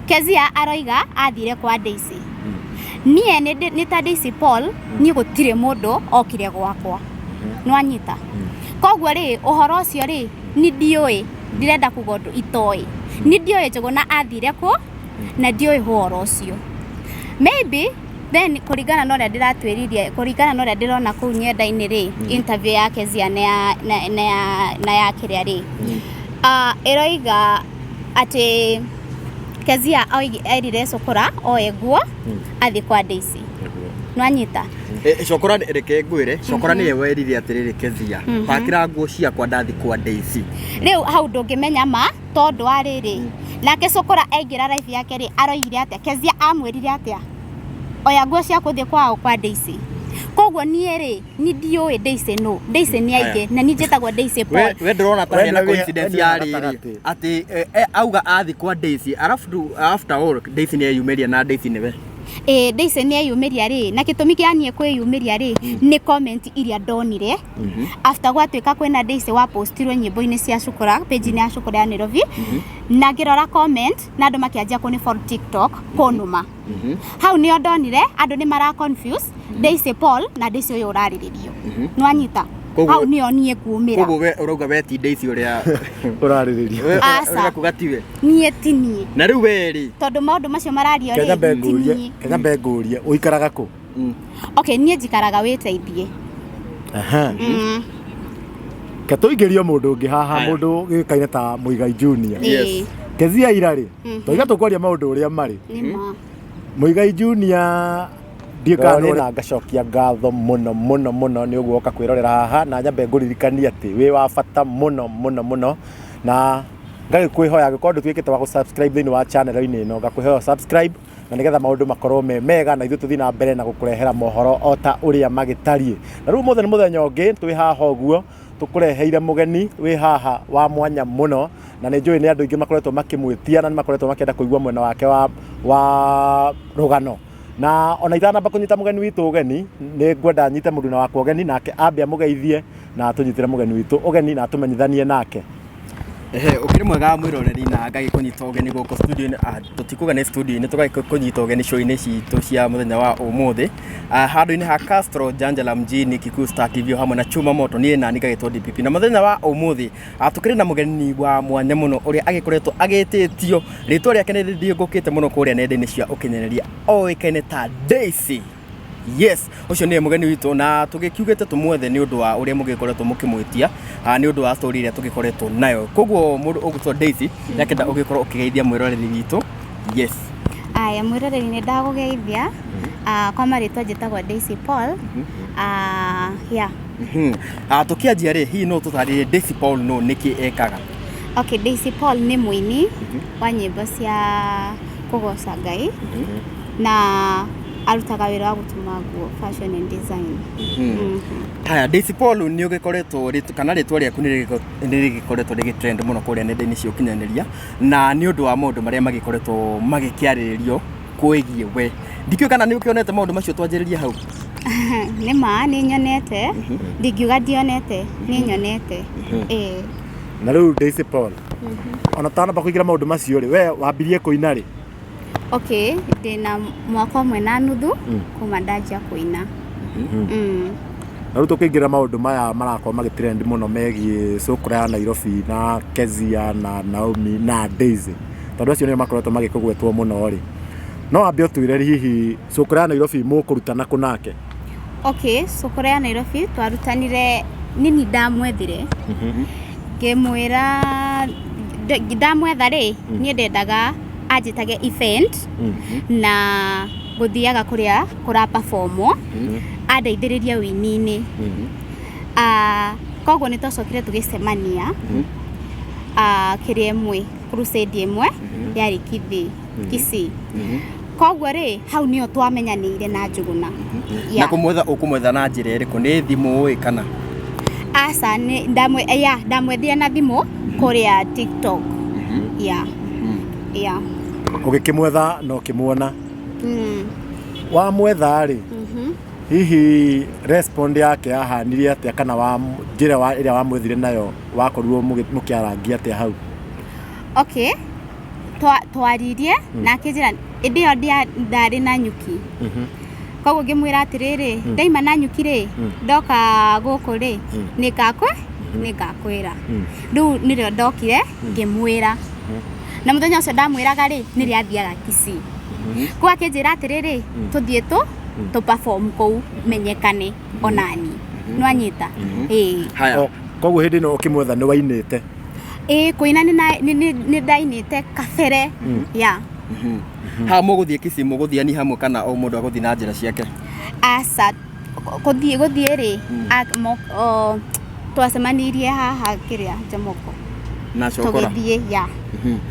Kezia aroiga athire kwa Daisy. Niĩ nĩ ta Daisy Paul, niĩ gũtirĩ mũndũ okire gwakwa. Nĩwanyita? Koguo rĩ, ũhoro ũcio rĩ, niĩ ndiũĩ, ndirenda kuga ũndũ itoĩ. Niĩ ndiũĩ Njũgũna athire kũ, na ndiũĩ ũhoro ũcio. Maybe then kũringana na ũrĩa ndĩratuĩririe, kũringana na ũrĩa ndĩrona kũu nyenda-inĩ rĩ, interview ya Kezia na ya, na, na ya, na ya kĩrĩa rĩ, ĩroiga atĩ Kezia erire Cũkũra oe nguo athiĩ kwa Daisy. Nĩwanyita? Cokora reke ngwĩre, Cokora nĩwe werire atĩrĩrĩ Kezia, pakĩra nguo ciakwa ndathi kwa Daisy. Rĩu hau ndũngĩmenya ma tondũ wa rĩrĩ, nake Cũkũra aingĩra live yake rĩ, aroigire atĩa? Kezia amwĩrire atĩa? Oya nguo ciaku ũthiĩ kwao kwa Daisy. Koguo niĩ rĩ, niĩ ndiũĩ Daisy nũ. Daisy nĩ aingĩ na niĩ njĩtagwo Daisy Paul. We ndũrona ta We hena nĩwe coincidence we ya nĩwe rĩrĩ gatagatĩ. atĩ auga athi kwa Daisy, arafu after all Daisy nĩ eyumĩria na Daisy nĩwe. Ĩĩ, Daisy nĩ eyumĩria rĩ, na gĩtũmi kĩa niĩ kwĩyumĩria rĩ, nĩ comment iria ndonire after gwatuĩka kwĩna Daisy wa postirwo nyĩmbo-inĩ cia Cukura, page-inĩ ya Cukura ya Nairobi, na ngĩrora comment na andũ makĩanjia kũnĩ follow TikTok kũnũma. Hau nĩo ndonire andũ nĩ mara confuse Daisy Paul na Daisy ũyũ ũrarĩrĩrio. Nĩwanyita? Hau nĩo niĩ ngumĩra. Koguo we ũrauga we ti Daisy ũrĩa Ũrarĩrĩria. we Aca. ũrauga kuga tiwe. Niĩ ti niĩ. Na rĩu we rĩ? Tondũ maũndũ macio marario Kenya rĩ, ti ngũrie, niĩ. Kenya mbe ngũrie, ũikaraga kũ? Okay, niĩ njikaraga wĩteithie. Aha. Ke tũingĩrie mũndũ ũngĩ haha, Haya. mũndũ gĩũkaine ta Mũigai Junior. Yes. Kezia ira rĩ, tũiga tũkwaria maũndũ ũrĩa marĩ. Nĩ ma. Mũigai Junior ndiũĩ kana nĩ na ngacokia ngatho mũno mũno mũno nĩ ũguo woka kwĩrorera haha na nyambe ngũririkanie atĩ wĩ wa bata mũno mũno mũno na ngagĩkwĩhoya angĩkorwo ndũtuĩkĩte wa gũ-subscribe thĩinĩ wa channel-inĩ ĩno, ngakwĩhoya subscribe na nĩgetha maũndũ makorwo me mega na ithuĩ tũthiĩ na mbere na gũkũrehera mohoro o ta ũrĩa magĩtariĩ. Na rĩu ũmũthĩ nĩ mũthenya ũngĩ twĩ haha ũguo tũkũreheire mũgeni wĩ haha wa mwanya mũno na nĩ njũĩ nĩ andũ aingĩ makoretwo makĩmwĩtia na nĩ makoretwo makĩenda kũigua mwena wake wa rũgano. Na ona itanamba kũnyita mũgeni witũ ũgeni, nĩ ngwenda nyite mũruna wakwa ũgeni nake ambe amũgeithie na atũnyitĩre mũgeni witũ ũgeni na atũmenyithanie nake. Ehe, ũkĩrĩ mwega mwĩroreri na ngagĩkũnyita ũgeni gũkũ studio-inĩ, tũtikuga nĩ studio-inĩ, tũgagĩkũnyita ũgeni show-inĩ citũ cia mũthenya wa ũmũthĩ. Handũ-inĩ ha Castro Janjala mjini Kikuyu Star TV hamwe na Chuma Moto, niĩ nani ngagĩtwo DPP. Na mũthenya wa ũmũthĩ tũkĩrĩ na mũgeni wa mwanya mũno ũrĩa agĩkoretwo agĩtĩtio, rĩtwa rĩake nĩ rĩthiũngũkĩte mũno kũrĩa nenda-inĩ cia ũkinyanĩria, oĩkaine ta Daisy. Yes, ũcio nĩwe mũgeni witũ na tũgĩkiugĩte tũmwethe nĩ ũndũ wa ũrĩa mũgĩkoretwo mũkĩmwĩtia, nĩ ũndũ wa story ĩrĩa tũgĩkoretwo nayo. Koguo mũndũ ũgwĩtwo Daisy nĩ akĩenda ũgĩkorwo ũkĩgeithia mwĩroreri witũ. Yes. Aya, mwĩroreri nĩ ndagũgeithia. Kwa marĩtwa njĩtagwo Daisy Paul. Yeah. Tũkĩanjia rĩ, hihi no ũtũtarĩrie Daisy Paul nũ, nĩkĩ ekaga? Okay, Daisy Paul nĩ mũini wa nyĩmbo cia kũgoca Ngai na arutaga wĩra wa gũtuma nguo, fashion and design. Haya, Daisy Paul nĩ ũgĩkoretwo kana rĩtwa rĩaku nĩ rĩgĩkoretwo rĩgĩ trend mũno kũrĩa nenda-inĩ cia ũkinyanĩria na nĩ ũndũ wa maũndũ marĩa magĩkoretwo magĩkĩarĩrĩrio kwĩgiĩ we. Ndikĩũĩ kana nĩ ũkĩonete maũndũ macio, twanjĩrĩrie hau. Nĩ ma nĩ nyonete, ndingiuga ndionete, nĩ nyonete. Ĩĩ. Na rĩu Daisy Paul, ona ũtanamba kũingĩra maũndũ macio rĩ, we wambirie kũina rĩ? Okay, ndĩna mwaka ũmwe na nuthu kuma ndanjia kũina. Na rĩu tũkĩingĩra maũndũ maya marakorwo magĩ trend mũno megiĩ Cũkũra ya Nairobi na Kezia na Naomi na Daisy, tondũ acio nĩo makoretwo magĩkũgwetwo mũno rĩ, no wambe ũtwĩre hihi Cũkũra ya Nairobi mũkũrutana kũ nake? Okay, Cũkũra ya Nairobi twarutanire nini ndamwethire ngĩmwĩra ndamwetha rĩ, niĩ ndendaga anjĩtage event na gũthiaga kũrĩa kũra performwo andeithĩrĩrie wĩini-inĩ. Koguo nĩ twacokire tũgĩcemania kĩrĩa ĩmwe, crusade ĩmwe yarĩ Kithii, Kisii. Koguo rĩ, hau nĩho twamenyanĩire na Njũgũna. Na Yeah. kũmwetha ũkũmwetha na njĩra ĩrĩkũ? Nĩ thimũ ĩ kana? Aca, nĩ yeah, ndamwethire na thimũ kũrĩa TikTok. Yeah. Ũgĩkĩmwetha na ũkĩmuona. Wamwetha rĩ, hihi respond yake yahanire atĩa kana wa njĩra ĩrĩa wamwethire nayo wakorirwo mũkĩarangia atĩa hau? Okay. Twaririe na akĩnjĩra ĩndĩ ĩyo ndarĩ na nyuki, koguo ngĩmwĩra atĩrĩrĩ, ndaima na nyuki rĩ, ndoka gũkũ rĩ, nĩngakwĩra. Rĩu nĩrĩo ndokire ngĩmwĩra, na mũthenya ũcio ndamwĩraga rĩ, nĩrĩo athiaga Kisii. Koguo akĩnjĩra atĩrĩrĩ, tũthiĩ tũ perform kũu menyekane onani, nĩwanyita? Ĩĩ. Haya. O, koguo hĩndĩ ĩno ũkĩmwetha nĩ wainĩte? Ĩĩ, kũina nĩ ndainĩte kabere ya. Ha mũgũthiĩ Kisii, mũgũthiani hamwe kana o mũndũ agũthiĩ na njĩra ciake? Aca, gũthiĩ rĩ, twacemanirie haha kĩrĩa Njomoko. Na cokora. Tũgĩthiĩ ya.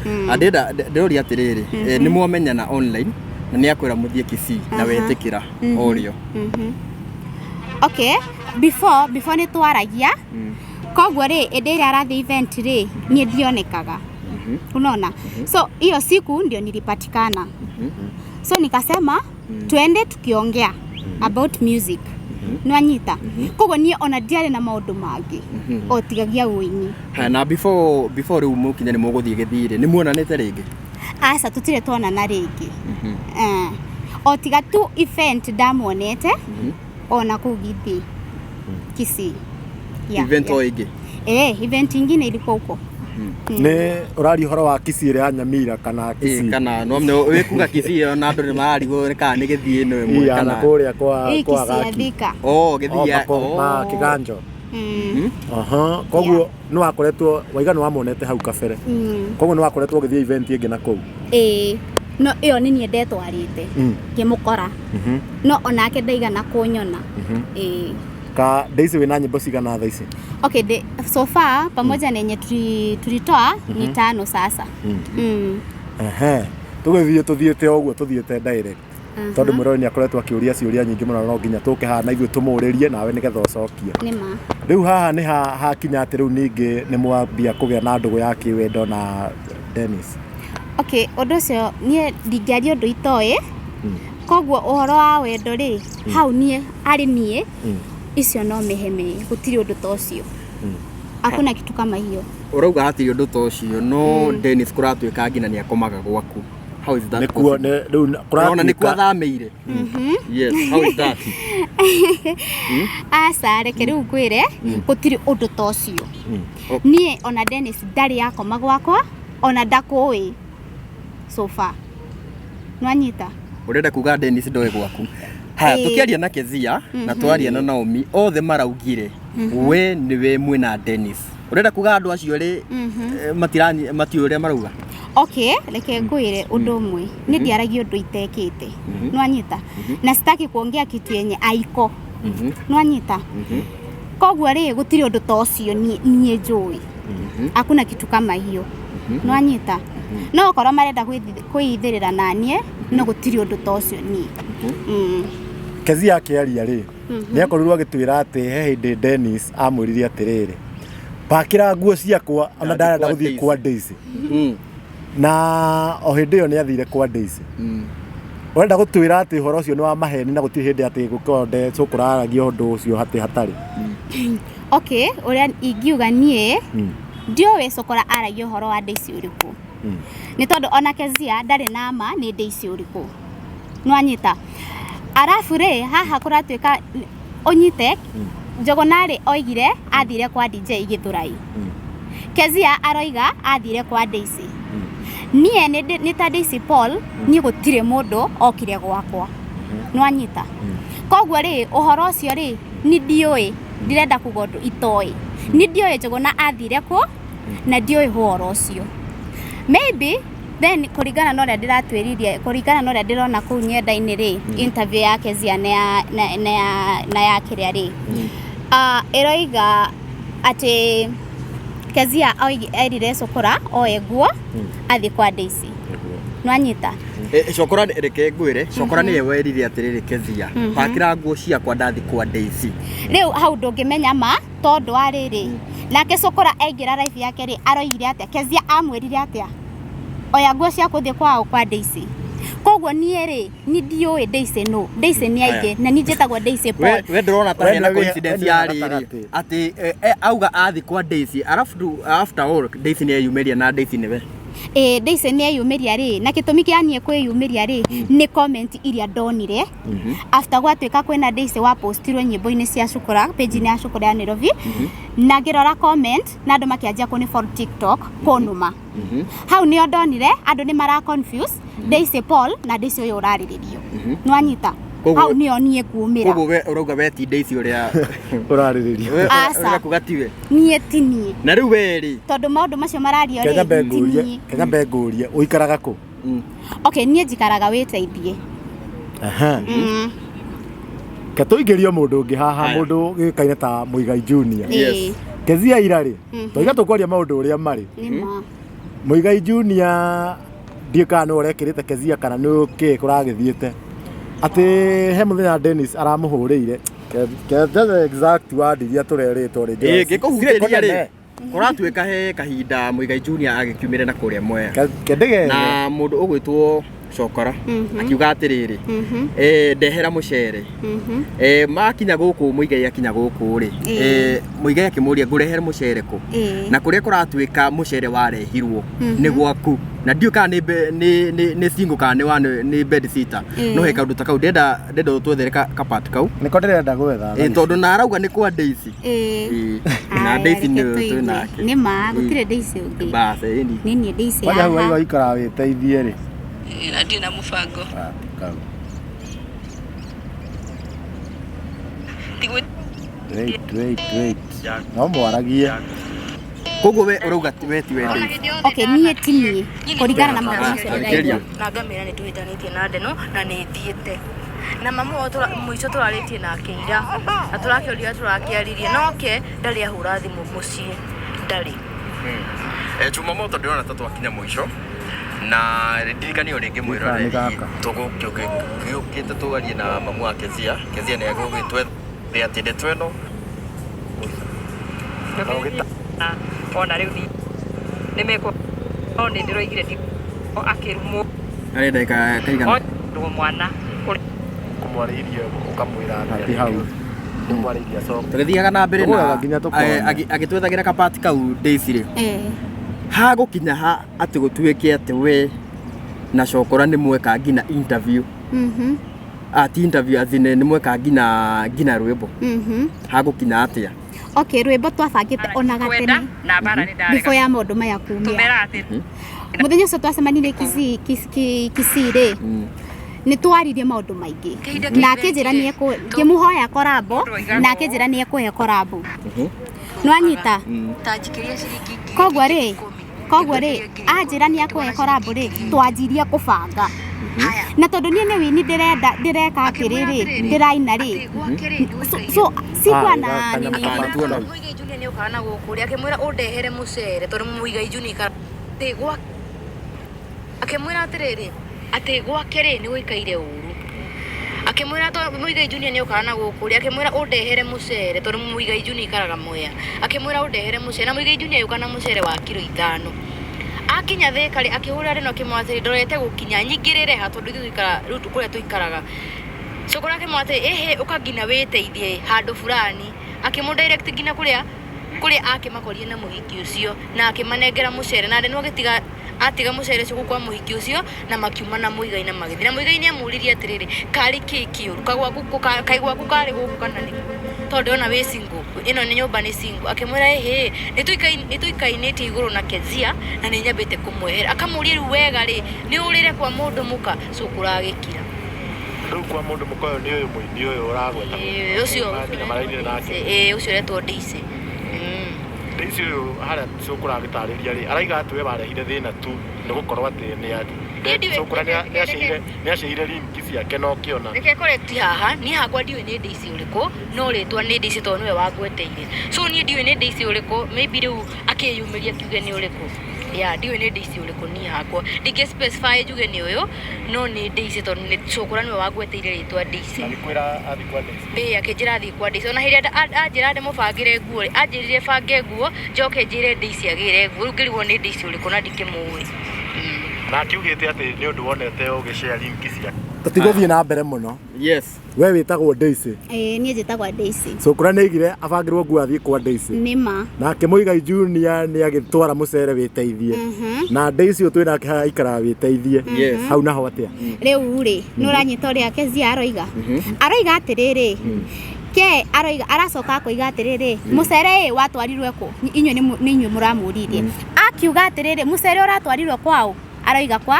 Andĩnda ndĩroria atĩrĩrĩ, nĩ mwamenyana online na nĩ akwĩra mũthiĩ Kisii na wetĩkĩra o rĩo? Okay, before nĩ twaragia, koguo rĩ, ĩndĩ ĩrĩa arathiĩ event rĩ, niĩ ndionekaga, unaona? So hiyo siku ndio nilipatikana, so nikasema tuende tukiongea about music, nwanyita? Koguo niĩ ona ndiarĩ na maũndũ mangĩ o tigagia ũini. Haya, na before rĩu mũkinye nĩ mũgũthiĩ gĩthii rĩ, nĩ muonanĩte rĩngĩ? Aca, tũtirĩ tuonana rĩngĩ. O tiga tu event ndamuonete ona kũu Githii, Kisii. Yeah, event yeah. o ĩngĩ? Eh, event ingine ilikuwa huko. Nĩ ũraria ũhoro wa Kisii ĩrĩa ya Nyamira kana Kisii? Kana no wĩkuga Kisii ĩyo na andũ nĩ mararigwo nĩ kana nĩ gĩthiĩ ĩno ĩmwe Iya, na kana kũrĩa kwa Hii kwa Kisii ya gaki. Thika. Oh, Oh, gĩthiĩ ya ma kĩganjo. Aha, koguo nĩ wakoretwo waiga nĩ wamuonete hau kabere? Koguo nĩ wakoretwo ũgĩthiĩ event ĩngĩ na kũu? Ĩĩ, no ĩyo nĩ niĩ ndetwarĩte ngĩmũkora, no onake ndaigana kũnyona. Ĩĩ. Ka Daisy, wĩna nyĩmbo cigana thaa ici? Okay, so far pamoja na yenye tulitoa ni tano sasa. Ehe, tũgĩthiĩ tũthiĩte o ũguo, tũthiĩte direct, tondũ mwĩrori nĩ akoretwo akĩũria ciũria nyingĩ mũno, no nginya tũke haha na ithuĩ tũmũrĩrie nawe nĩgetha ũcokie. Nĩ ma. Rĩu haha nĩ hakinya atĩ rĩu ningĩ nĩ mwambia kũgĩa na ndũgũ ya kĩwendo na Dennis? Okay, ũndũ ũcio niĩ ndingĩaria ũndũ itoĩ, koguo ũhoro wa wendo rĩ, hau niĩ harĩ niĩ icio no mĩheme, gũtirĩ ũndũ ta ũcio, hakuna kitu kama hiyo. Ũrauga hatirĩ ũndũ ta ũcio, no Dennis kũratuĩka nginya nĩ akomaga gwaku. How is that nĩkuo possible? Rĩu Ũrona nĩkuo kũratuĩka athamĩire. Yes, how is that? Aca, reke rĩu ngwĩre, gũtirĩ ũndũ ta ũcio. Niĩ ona Dennis ndarĩ yakoma gwakwa, ona ndakũĩ so far, nwanyita? Ũrenda kuga Dennis ndoĩ gwaku? Haya. Ĩĩ. Tũkĩaria na Kezia na twaria na Naomi, othe maraugire we nĩwe mwĩna Dennis. Ũrenda kuga andũ acio rĩ, matirani matiũĩ ũrĩa marauga? Okay, reke ngwĩre ũndũ ũmwe, nĩ ndiaragia ũndũ itekĩte, nwanyita? Na sitaki kuongea kitu yenye aiko, nwanyita? Koguo rĩ, gũtirĩ ũndũ ta ũcio niĩ njũĩ, hakuna kitu kama hiyo, nwanyita? No okorwo marenda kwĩithĩrĩra naniĩ, no gũtirĩ ũndũ ta ũcio niĩ. Kezia akĩaria rĩ, nĩ akorirwo agĩtwĩra atĩ he hĩndĩ Dennis amwĩrire atĩrĩrĩ, pakĩra nguo ciakwa ona ndarenda kwa gũthiĩ Daisy. kwa Daisy, na o hĩndĩ ĩyo nĩ athire kwa Daisy. Ũrenda gũtwĩra atĩ ũhoro ũcio nĩ wa maheni na gũtirĩ hĩndĩ atĩ gũkorwo cũkũraragia ũndũ ũcio hatĩ hatarĩ? Okay, ũrĩa ingiuga niĩ, ndiũĩ cokora aragia ũhoro wa Daisy ũrĩkũ, nĩ tondũ ona Kezia ndarĩ na ma nĩ Daisy ũrĩkũ, nwanyita? Arabu rĩ, haha kũratuĩka ũnyite Njũgũna rĩ, oigire athire kwa DJ Gĩthũrai. Kezia aroiga athire kwa Daisy. Niĩ nĩ ta Daisy Paul, niĩ gũtirĩ mũndũ okire gwakwa, nwanyita? Koguo rĩ, ũhoro ũcio rĩ, ni ndiũĩ, ndirenda kuga ũndũ itoĩ. Ni ndiũĩ Njũgũna athire kũ na ndiũĩ ũhoro ũcio. Maybe then kũringana na ũrĩa ndĩratwĩririe, kũringana na ũrĩa ndĩrona kũu nyenda-inĩ rĩ, interview ya Kezia na ya kĩrĩa rĩ, ĩroiga atĩ Kezia erire Cukura oe nguo athiĩ kwa Daisy, nwanyita? Cokora, reke ngwĩre, Cokora nĩwe werire atĩrĩrĩ, Kezia, pakĩra nguo ciakwa ndathi kwa Daisy. Rĩu hau ndũngĩmenya ma, tondũ wa rĩrĩ, nake Cukura aingĩra live yake rĩ, aroigire atĩa? Kezia amwĩrire atĩa? Oya nguo ciaku ũthiĩ kwao kwa Daisy. Koguo niĩ rĩ, ni ndiũĩ Daisy no Daisy nĩ aingĩ, na niĩ njĩtagwo Daisy Paul. We ndĩrona ta We hena nĩwe coincidence we ya nĩwe rĩrĩ gatagatĩ. atĩ auga athi kwa Daisy, arabu after all Daisy nĩ eyumĩria na Daisy nĩwe. Ĩĩ, Daisy nĩ eyumĩria rĩ, na gĩtũmi kĩa niĩ kwĩyumĩria rĩ, nĩ comment iria ndonire after gwatuĩka kwĩna Daisy wa postirwo nyĩmbo-inĩ cia Cukura, page-inĩ ya Cukura ya Nairobi, na ngĩrora comment na andũ makĩanjia kũnĩ follow TikTok kũnuma. Hau nĩo ndonire andũ nĩ mara confuse Daisy Paul na Daisy ũyũ ũrarĩrĩrio. Nĩwanyita? Hau nĩo niĩ kumĩra. Koguo we ũrauga we ti Daisy ũrĩa Ũrarĩrĩria. We- Aca. ũrĩa kuga tiwe. Niĩ ti niĩ. Na rĩu we rĩ. Tondũ maũndũ macio marario Kenya rĩ, mbe ti ngũrie, niĩ. Kenya mbe ngũrie, ũikaraga kũ? Okay, niĩ njikaraga wĩteithie. Aha. Ke tũingĩrio mũndũ ũngĩ haha, Haya. mũndũ gĩkaine ta Muigai Junior. Yes. Ĩĩ, Kezia ira rĩ, tũiga tũkwaria maũndũ ũrĩa marĩ. nĩ ma. Muigai Junior ndiũĩ kana nĩwe ũrekĩrĩte Kezia kana nĩ kĩĩ kũragĩthiĩte. Atĩ he mũthenya Dennis aramũhũrĩire. Ke the exact word iria tũrerĩtwo rĩ. Ĩĩ ngĩkũhutĩria rĩ. Kũratuĩka he kahinda Muigai Junior agĩkiumĩre na kũrĩa Mwea. Kendege. Na mũndũ ũgwĩtwo Cokora akiuga atĩrĩrĩ, ndehera mũcere. Makinya gũkũ Muigai akinya gũkũ rĩ, Muigai akĩmũria ngũrehere mũcere kũ? Na kũrĩa kũratuĩka mũcere warehirwo nĩ gwaku. Na ndiũĩ kana nĩ nĩ nĩ nĩ single kana nĩ wa nĩ bed sitter. No he kaũndũ ta kau ndĩrenda ndĩrenda ũtwethere ka ka part kau. Nĩko ndĩrenda gwetha. Tondũ na arauga nĩ kwa Daisy. Na Daisy nĩ twĩ nake. Nĩ ma gũtirĩ Daisy ũngĩ. Bas, ĩni. Nĩ niĩ Daisy Kwanja hau haha. waiga ũikaraga wĩteithie rĩ. Na ndirĩ na mũbango. Ah, kau. Ti gwĩ- Wait, wait, wait. No mwaragie. Koguo we ũrauga we ti we Daisy. Okay, niĩ ti niĩ kũringana na maũndũ macio Thikĩrĩria. ndĩraigua. Na ngamĩra nĩ tũhĩtanĩtie na Ndeno na nĩ thiĩte na mamu wao mũico tũrarĩtie nake ira na tũrakĩoria tũrakĩaririe noke ndarĩ ahũra thimũ mũciĩ ndarĩ. Jumamoto ndĩrona ta twakinya mũico na ndirikanio rĩngĩ mwĩroreri Nĩ gaka. tũgũkĩũkĩte twarie na mamu wa Kezia. Kezia nĩ egũgĩtwethe atĩ ndeto ĩno Ona rĩu nĩ mekwo no nĩ ndĩroigire ndi akĩrumwo arĩ ndagĩka kaigana o mwana Kũmwarĩirie ũkamwĩra Ati hau. Kũmwarĩirie acoke. Tũgĩthiaga na mbere Tũgũraga na nginya tũkona. Agĩtwethagĩra kapati kau Daisy rĩ, hagũkinya ha atĩ gũtuĩke atĩ we na Cokora nĩ mweka nginya interview, ti interview as in nĩ mweka nginya rwĩmbo, hagũkinya atĩa? Okay, rwĩmbo twabangĩte ona gatene na mbara nĩ ndarega before ya maũndũ maya kumĩra. Tũmera atĩ Mũthenya ũcio twacemanirie Kisii Kisii rĩ, nĩ twaririe maũndũ maingĩ Kĩhinda na kĩu akĩnjĩra nĩ ngĩmũhoya korambo na akĩnjĩra nĩ ekũhe korambo. Nĩwanyita? Ta njikĩria ciringi ngiri Koguo rĩ anjĩra nĩ ekũhe korambo rĩ, twanjirie kũbanga na tondũ niĩ nĩ wini ndĩrenda ndĩreka atĩrĩrĩ ndĩraina rĩ, so sikuwa na nini. Tuona. Muigai Junior nĩ okaga na gũkũ rĩ akĩmwĩra ũndehere mũcere tondũ Muigai Junior ikara atĩ gwa akĩmwĩra atĩrĩrĩ atĩ gwake rĩ nĩ gũikaire ũru akĩmwĩra tondũ Muigai Junior nĩ okaga na gũkũ rĩ akĩmwĩra ũndehere mũcere tondũ Muigai Junior ikaraga Mwea akĩmwĩra ũndehere mũcere na Muigai Junior agĩũka na mũcere wa kiro 5 akinya Thĩka rĩ akĩhũrĩra Reno akĩmwĩra atĩrĩ ndorete gũkinya nyingĩrĩre ha tondũ ithuĩ tũikara rĩu kũrĩa tũikaraga Cokora akĩmwĩra atĩrĩ ĩhĩ ũka nginya wĩteithie handũ fulani akĩmũ direct nginya kũrĩa kũrĩa akĩmakorire na mũhiki ũcio na akĩmanengera mũcere na Reno agĩtiga atiga mũcere ũcio kũu kwa mũhiki ũcio na makiuma na Muigai na magĩthiĩ na Muigai nĩ amũririe atĩrĩrĩ karĩ kĩ kĩũru kaĩ gwaku karĩ gũkũ kana nĩkũ tondũ ndĩrona wĩ single ĩno nĩ nyũmba nĩ single akĩmwĩra ĩhĩ nĩ tũikainĩtie igũrũ na Kezia na nĩ nyambĩte kũmwehera akamũria rĩu wega rĩ nĩ ũrĩre kwa mũndũ mũka cũkũra agĩkira. Rĩu kwa mũndũ mũka ũyũ nĩ ũyũ mũini ũyũ ũragweta. Ĩĩ, ũcio Nginya marainire nake. Ĩĩ, ũcio ũretwo Daisy. Daisy ũyũ harĩa cũkũra agĩtarĩria rĩ araiga atĩ we warehire thĩna tu nĩ gũkorwo atĩ nĩ cũkũra nĩ aceire ringi ciake na ũkĩona. Reke correct haha niĩ hakwa ndiũĩ nĩ Daisy ũrĩkũ no rĩtwa nĩ Daisy tondũ nĩwe wangweteire so niĩ ndiũĩ nĩ Daisy ũrĩkũ maybe rĩu akĩyumĩria kiuge nĩ ũrĩkũ ya ndiũĩ nĩ Daisy ũrĩkũ niĩ hakwa ndingĩ specify njuge nĩ ũyũ no nĩ Daisy tondũ nĩ cũkũra nĩwe wangweteire rĩtwa Daisy. Agĩkwĩra athiĩ kwa Daisy. Ĩĩ akĩnjĩra athiĩ kwa Daisy ona hĩndĩ ĩrĩa anjĩra ndĩmũbangĩre nguo rĩ anjĩrire bange nguo njoke njĩre Daisy agĩre nguo rĩu ngĩrigwo nĩ Daisy ũrĩkũ na ndikĩmũĩ. Na akiugĩte atĩ nĩ ũndũ wonete ũgĩshare link ciake. Tũtigũthiĩ na mbere mũno. Yes. We wĩtagwo Daisy. Ĩĩ, niĩ njĩtagwo Daisy. Cũkũra nĩ aigire abangĩrwo nguo athiĩ kwa Daisy. Nĩ ma. Nake Mũigai Junior nĩ agĩtwara mũcere wĩteithie. Na Daisy ũyũ twĩ nake haha aikaraga wĩteithie. Yes. Hau naho atĩa? Rĩu rĩ, nĩ ũranyita ũrĩa Kezia aroiga? Aroiga atĩrĩrĩ, ke aroiga aracoka akoiga atĩrĩrĩ, mũcere ĩ watwarirwe kũ? Inyuĩ nĩ inyuĩ mũramũririe. Akiuga atĩrĩrĩ, mũcere ũratwarirwe kwaũ? Aroiga kwa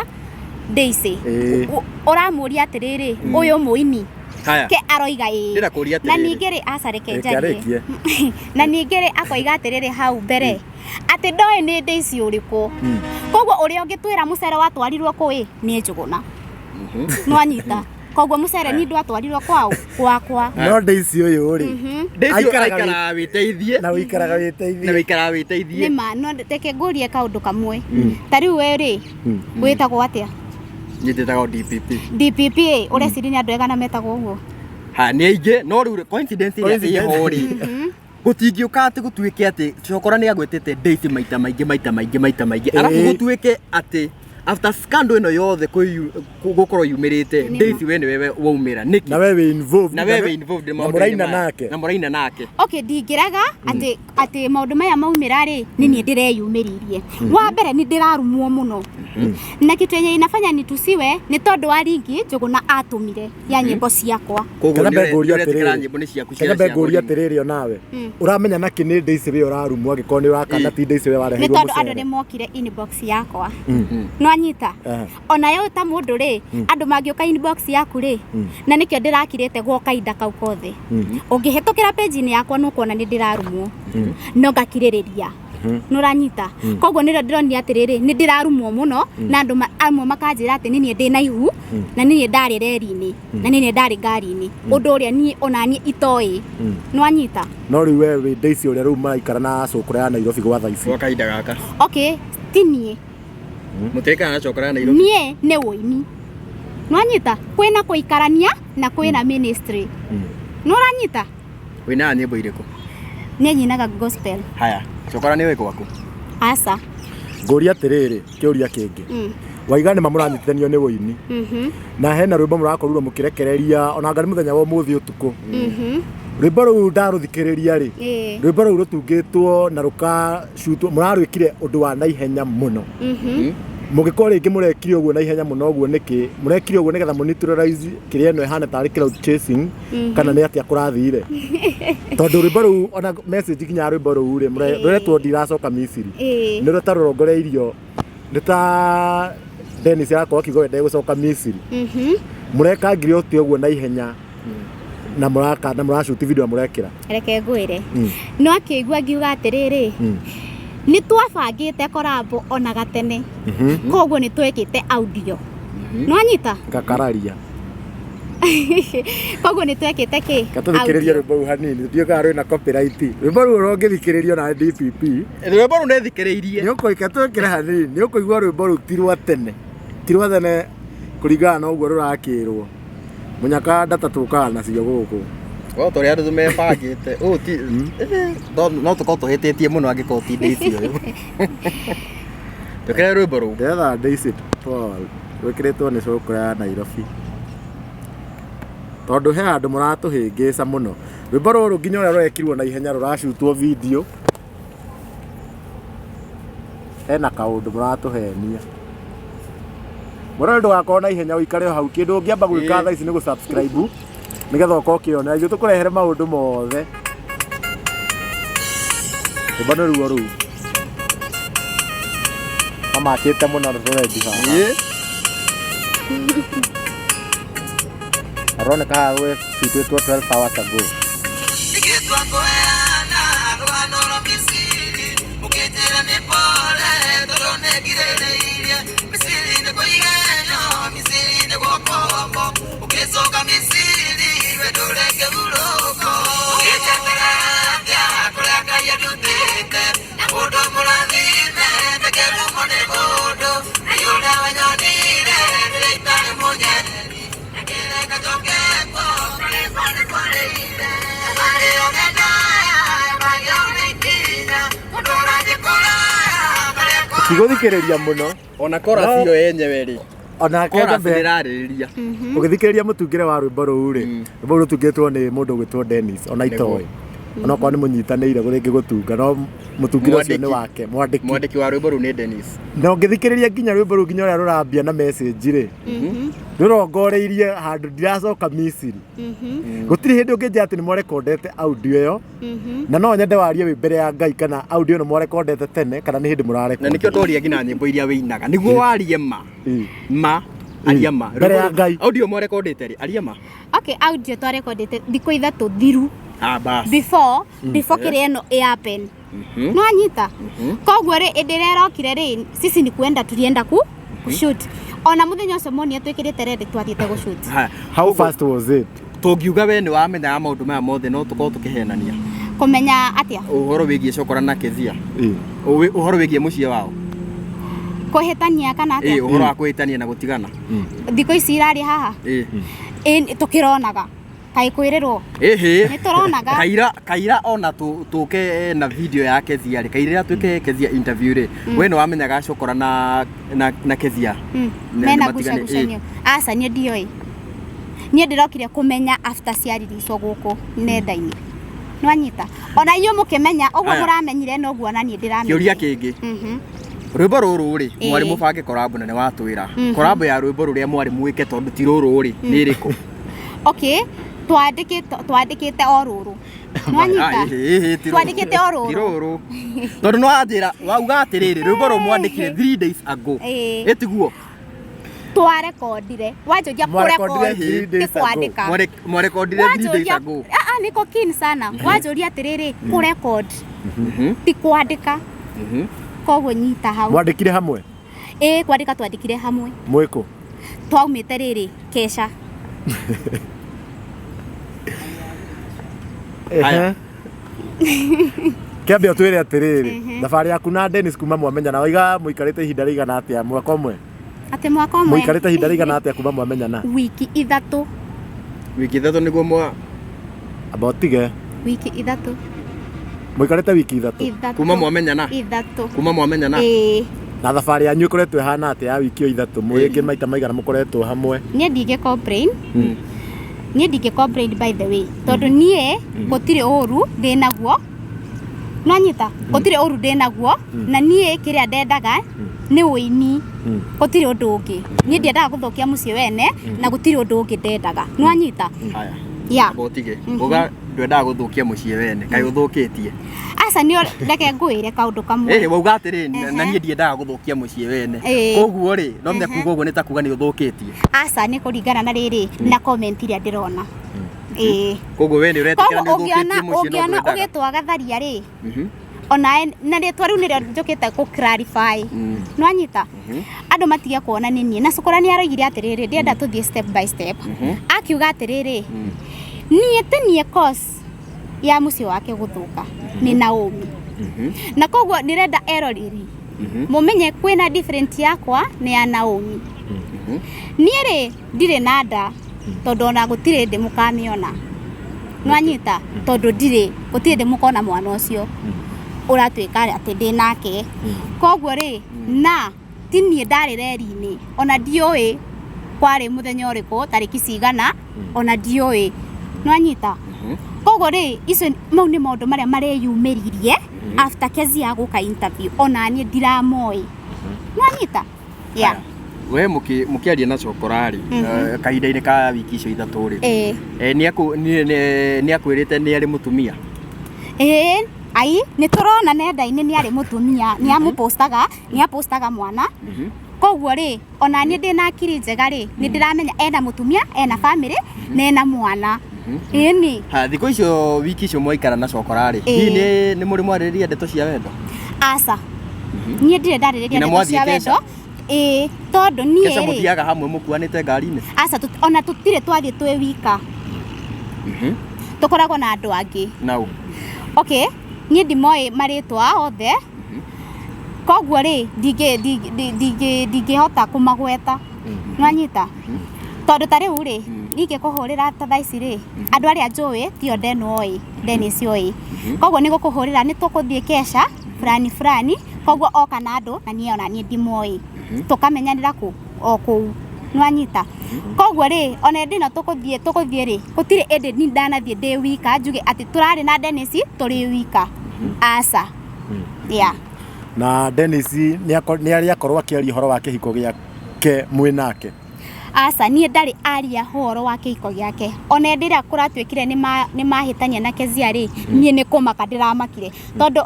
Daisy. Ĩĩ. Ũramũria atĩrĩrĩ, ũyũ mũini. Haya. Ke aroiga ĩĩ. Ndĩrenda kũũria Na atĩrĩrĩ. ningĩ rĩ, aca reke Reke njarie. arĩkie. Na ningĩ rĩ, akoiga atĩrĩrĩ hau mbere atĩ ndoĩ nĩ Daisy ũrĩkũ. Koguo ũrĩa ũngĩtwĩra mũcere watwarirwo kũ ĩ nĩ Njũgũna. Nĩwanyita. Koguo mũcere ni ndwatwarirwo kwaũ gwakwa. No Daisy ũyũ rĩ, Daisy Aikaraga aikaraga wĩteithie. na ũikaraga Na wĩteithie. wĩikaraga wĩteithie. Nĩ ma, no reke ngũrie kaũndũ kamwe. Ta rĩu we rĩ, wĩtagwo atĩa? Niĩ njĩtagwo DPP. DPP ĩ, ũreciria nĩ andũ aigana metagwo ũguo? Ha, nĩ aingĩ no rĩu coincidence ĩrĩa ĩho rĩ, gũtingĩũka atĩ gũtuĩke atĩ Cokora nĩ agwetete Daisy maita maingĩ maita maingĩ maita maingĩ, arabu Ĩĩ. gũtuĩke atĩ after scandal ĩno yothe gũkorwo yumĩrĩte, Daisy we nĩwe waumĩra nĩkĩ? Na we wĩ involved. Na we wĩ involved Na maũndũ-inĩ mũraina maya. nake. Na mũraina nake. Okay, ndingĩrega atĩ atĩ maũndũ maya maumĩra rĩ, nĩ niĩ ndĩreyumĩririe. Wa mbere nĩ ndĩrarumwo mũno. Na kitu yenye inafanya nitusiwe nĩ tondũ wa ringi Njũgũna atũmire ya nyĩmbo ciakwa. Koguo Kana nĩ ngũrie ũretĩkĩra atĩrĩrĩ. nyĩmbo nĩ ciaku Kana cia ngũrie atĩrĩrĩ onawe. Ũramenya nakĩ nĩ Daisy we ũrarumwo angĩkorwo nĩ ũrakana ti Daisy we Nĩ wareheirwo tondũ andũ mũcere. nĩ mokire inbox yakwa. Nĩwanyita? Ehe. Ona yo ta mũndũ rĩ, andũ mangĩũka inbox yaku rĩ, na nĩkĩo ndĩrakirĩte gwa kahinda kau kothe. Ũngĩhĩtũkĩra page-inĩ yakwa nĩ ũkuona nĩ ndĩrarumwo. No ngakirĩrĩria. Nĩũranyita? Koguo nĩrĩo ndĩronire atĩrĩrĩ, nĩ ndĩrarumwo mũno na andũ amwe makanjĩra atĩ nĩ niĩ ndĩna ihu, na nĩ niĩ ndarĩ reri-inĩ, na nĩ niĩ ndarĩ ngari-inĩ. Ũndũ ũrĩa niĩ ona niĩ itoĩ. Nĩwanyita? No rĩu we wĩ Daisy ũrĩa rĩu maraikara na Cũkũra ya Nairobi gwa thaa ici. Gwa kahinda gaka. Okay, ti niĩ. Mũtirĩkana na Cokora ya Nairobi. Niĩ nĩ ũini. Nĩwanyita? Kwĩna kũikarania na kwĩna ministry. Nĩũranyita? Wĩinaga nyĩmbo irĩkũ? Niĩ nyinaga gospel. Haya, Cokora nĩ ũĩ gwaku? Aca. Ngũria atĩrĩrĩ, kĩũria kĩngĩ. Waiga nĩ mamũranyitithanio nĩ ũini. Na hena rwĩmbo mũrakorirwo mũkĩrekereria ona anga nĩ mũthenya wa ũmũthĩ ũtukũ. Rwĩmbo rũu ndarũthikĩrĩria rĩ, rwĩmbo rũu rũtungĩtwo na rũkacutwo, mũrarwĩkire ũndũ wa naihenya mũno. Mũngĩkorwo rĩngĩ mũrekire ũguo naihenya mũno ũguo nĩkĩ? Mũrekire ũguo nĩgetha mũneutralize kĩrĩa ĩno ĩhana tarĩ cloud chasing kana nĩ atĩa kũrathire? Tondũ rwĩmbo rũu ona message nginya ya rwĩmbo rũu rĩ, rũretwo ndiracoka Misiri. Nĩ rũta rũrongoreirio nĩ ta Dennis arakorwo akiuga we ndegũcoka Misiri. Mũrekangire ũtĩ ũguo naihenya na mũraka na mũracuti video na mũrekĩra. Reke ngwĩre. No akĩigua ngiuga atĩrĩrĩ, nĩ twabangĩte korambo ona gatene. Koguo nĩ twekĩte audio. Nĩwanyita? Ngakararia. Koguo nĩ twekĩte kĩ? Gatũthikĩrĩrie rwĩmbo rũu hanini. Ndiũĩ kana rwĩna copyright. Rwĩmbo rũu rũngĩthikĩrĩrio na DPP. Rwĩmbo rũu nĩ thikĩrĩirie. Nĩ ũkũika twĩkĩre hanini. Nĩ ũkũigua rwĩmbo rũu ti rwa tene. Ti rwa tene kũringana na ũguo rũrakĩrwo. Mũnyaka ndata tũkaga nacio gũkũ. Wa tũrĩa andũ mebangĩte. Ũũ ti no tũkorwo tũhĩtĩtie mũno angĩkorwo ti Daisy ũyũ. Twĩkĩre rwĩmbo rũu. Ndĩretha Daisy Paul rwĩkĩrĩtwo nĩ Cũkũra ya Nairobi. Tondũ he handũ mũratũhĩngĩca mũno. Rwĩmbo rũrũ nginya ũrĩa rũrekirwo na ihenya rũracutwo video. Hena kaũndũ mũratũhenia. Mũrore ndũgakorwo na ihenya ũikare o hau. Kĩndũ ũngĩamba gwĩka thaa ici nĩ gũ-subscribe nĩgetha ũkorwo ũkĩona. Ithuĩ tũkũrehere maũndũ mothe. Rwĩmbo nĩ ruo rũu. Mamakĩte mũno tũrendi haha. Aroneka haha gwĩcutĩtwo 12 hours ago. Tigũthikĩrĩria mũno. Ona chorus ĩyo yenyewe rĩ. Onake Chorus nyambe ndĩrarĩrĩria. Ũgĩthikĩrĩria mũtungĩre wa rwĩmbo rũu rĩ, rwĩmbo rũu rũtungĩtwo nĩ mũndũ ũgwĩtwo Dennis, ona itoĩ onokorwo nĩ mũnyitanĩire rĩngĩ gũtunga, no mũtungĩre ũcio nĩ Mwandĩki. wake mwandĩki. Mwandĩki wa rwĩmbo rũu nĩ Dennis. Na ũngĩthikĩrĩria nginya rwĩmbo rũu nginya ũrĩa rũrambia na message rĩ, rũrongoreirie handũ ndiracoka Misiri. Gũtirĩ hĩndĩ ũngĩnjĩra atĩ nĩ mwarekondete audio ĩyo, na no nyende warie wĩ mbere ya Ngai kana audio ĩno mwarekondete tene kana nĩ hĩndĩ Na nĩkĩo mũrarekondete. tworia nginya nyĩmbo iria wĩinaga nĩguo warie ma. Ma aria ma. Mbere ya Ngai. Audio mwarekondete rĩ, aria ma. Okay, audio twarekondete thikũ 3 thiru Ah, bas. before kĩrĩa ĩno ĩ happen. No anyita. Koguo rĩ, ĩndĩ ĩrĩa ĩrokire rĩ, sisi ni kuenda tulienda ku shoot. Ona mũthenya ũcio monire twĩkĩrĩte ready twathiĩte gũ shoot. Haya. How fast was it? Tũngiuga we nĩ wamenyaga maũndũ maya mothe no tũkorwo tũkĩhenania. Kũmenya atĩa? Ũhoro wĩgiĩ Cokora na Kezia. Ũhoro wĩgiĩ mũciĩ wao. Kũhĩtania kana Ĩ, atĩa? ũhoro wa kũhĩtania na gũtigana. Thikũ ici irarĩ haha. Ĩ. Ĩ, tũkĩronaga. Kaĩ kwĩrĩrwo? Ĩhĩ. Nĩ tũronaga. Kaira kaira ona tũke na video ya Kezia rĩ, kaira twĩke Kezia interview rĩ, we nĩ wamenyaga Cokora na Kezia. Mena nĩ matigane- ngucanio. Aca niĩ ndioĩ. Niĩ ndĩrokire kũmenya after ciariricwo gũkũ nenda-inĩ. Nĩwanyita? Ona inyuĩ mũkĩmenya ũguo Aya. mũramenyire noguo ona niĩ ndĩramenyire. Kĩũria kĩngĩ. Rwĩmbo rũrũ rĩ, Ĩĩ. mwarĩ mũbange korambo na nĩ watwĩra. Korambo ya rwĩmbo rũrĩa mwarĩ mwĩke tondũ ti rũrũ rĩ, nĩ ĩrĩkũ? Okay, twandĩkĩte o rũrũ. Nĩwanyita? Ah, ĩhĩ, ĩhĩ, ti rũrũ. Twandĩkĩte o rũrũ. Ti rũrũ. Tondũ nĩ wanjĩra, wauga atĩrĩrĩ, rwĩmbo rũrũ mwandĩkire 3 days ago. Ĩĩ. Ĩtiguo? Twarekondire. Wanjũria Mwarekondire kũrekondi three ti days ago. kwandĩka. Mwarekondire 3 days Wanjũria ago. Ah, ah, niko keen sana. Wanjũria atĩrĩrĩ, kũrekod ti kwandĩka. Koguo nyita hau. Mwandĩkire hamwe? Ĩĩ, kwandĩka twandĩkire hamwe. Mwĩkũ? Twaumĩte rĩrĩ kesha. Haya. Kĩambe ũtwĩre atĩrĩrĩ, thabarĩ yaku na Dennis kuma mwamenyana, waiga mũikarĩte ihinda rĩigana atĩa? Mwaka ũmwe? Atĩ mwaka ũmwe. Mũikarĩte ihinda rĩigana atĩa kuma mwamenyana? Wiki 3. Wiki 3 nĩguo mwa Amba ũtige. Wiki 3. Mũikarĩte wiki 3. 3. Kuma mwamenyana? 3. Kuma mwamenyana? Ĩĩ. Na thabarĩ yanyu ĩkoretwo ĩhana atĩa ya wiki ĩyo 3? Mwĩngĩ maita maigana mũkoretwo hamwe? Niĩ ndingĩ complain. Niĩ ndingĩ complain by the way. Tondũ niĩ gũtirĩ ũru ndĩ naguo. Nĩwanyita? Gũtirĩ ũru ndĩ naguo. Na niĩ kĩrĩa ndendaga nĩ ũini. Gũtirĩ ũndũ ũngĩ. Niĩ ndiendaga gũthũkia mũciĩ wene na gũtirĩ ũndũ ũngĩ ndendaga. Nĩwanyita? Haya. Yeah. Amba ũtige. Uga ndwendaga gũthũkia mũciĩ wene, kaĩ ũthũkĩtie. Aca nĩ reke ngwĩre kaũndũ kamwe. Ĩhĩ, wauga atĩrĩ, na niĩ ndiendaga gũthũkia mũciĩ wene. Ĩĩ. Koguo rĩ, no nginya kuga ũguo nĩ ta kuga nĩ ũthũkĩtie. Aca nĩ kũringana na rĩrĩ na comment iria ndĩrona. Ĩĩ. Koguo we nĩ ũretĩkĩra Koguo nĩ ũngĩona ũthũkĩtie mũciĩ no ũngĩona ndwendaga. ũgĩtwa gatharia rĩ, ona na rĩtwa rĩu nĩrĩo njũkĩte kũ clarify. Nĩwanyita? Andũ matige kuona nĩ niĩ. Na Cukura nĩ aroigire atĩrĩrĩ, ndĩrenda tũthiĩ step by step. Akiuga atĩrĩrĩ, niĩ ti niĩ cause ya mũciĩ wake gũthũka nĩ Naomi. Na koguo ndĩrenda eroreri mũmenye kwĩna different yakwa nĩ ya Naomi. Niĩ rĩ ndirĩ na nda tondũ ona gũtirĩ ndĩ mũkamĩona. Nĩwanyita? Tondũ ndirĩ gũtirĩ ndĩ mũkona mwana ũcio ũratuĩka atĩ ndĩ nake. Koguo rĩ, na ti niĩ ndarĩ reri-inĩ, ona ndiũĩ kwarĩ mũthenya ũrĩkũ, tarĩki cigana, ona ndiũĩ. Nĩwanyita? Koguo rĩ, icio mau nĩ maũndũ marĩa mareyumĩririe after Kezia gũka interview, ona niĩ ndiramoĩ. Nĩwanyita? Yeah. We mũkĩaria na Cokora rĩ, kahinda-inĩ ka wiki icio 3 rĩ, Ĩĩ. Nĩ akwĩrĩte nĩ arĩ mũtumia? Ĩĩ, ai, nĩ tũrona nenda-inĩ nĩ arĩ mũtumia, nĩ amũpostaga, nĩ apostaga mwana. Koguo rĩ, ona niĩ ndĩna akiri njega rĩ, nĩ ndĩramenya ena mũtumia, ena family, na ena mwana. Ĩni. Ha, thikũ icio wiki icio mwaikara na Cokora rĩ, hihi nĩ mũrĩ mwarĩrĩria ndeto cia wendo? Aca. Niĩ ndirĩ ndarĩrĩria Nginya ndeto mwathiĩ cia kesha? wendo. Ĩĩ, tondũ niĩ Kesha rĩ, mũthiaga hamwe mũkuanĩte ngari-inĩ? Aca, ona tũtirĩ twathiĩ twĩ wika. Tũkoragwo na andũ angĩ. Nau. Okay, niĩ ndimoĩ marĩtwa othe. Koguo rĩ, ndingĩhota kũmagweta. Nĩwanyita? Tondũ ta rĩu rĩ, ingĩkũhũrĩra ta thaa ici rĩ, andũ arĩa njũĩ tio Den oĩ, Dennis oĩ. Koguo nĩ gũkũhũrĩra nĩ tũkũthiĩ kesha fulani fulani, koguo oka na andũ na niĩ ona niĩ ndimoĩ. Tũkamenyanĩra kũ? O kũu. Nwanyita? Koguo rĩ, ona ĩndĩ ĩno tũgũthiĩ rĩ, gũtirĩ ĩndĩ ni ndanathiĩ ndĩ wika njuge atĩ tũrarĩ na Dennis tũrĩ wika. Aca. Yeah. Na Dennis nĩ arĩ akorwo akĩaria ũhoro wa kĩhiko gĩake mwĩ nake? Aca, niĩ ndarĩ aria ũhoro wa kĩhiko gĩake. Ona ĩndĩ ĩrĩa kũratuĩkire nĩ mahĩtania na Kezia rĩ, niĩ nĩ kũmaka ndĩramakire. Tondũ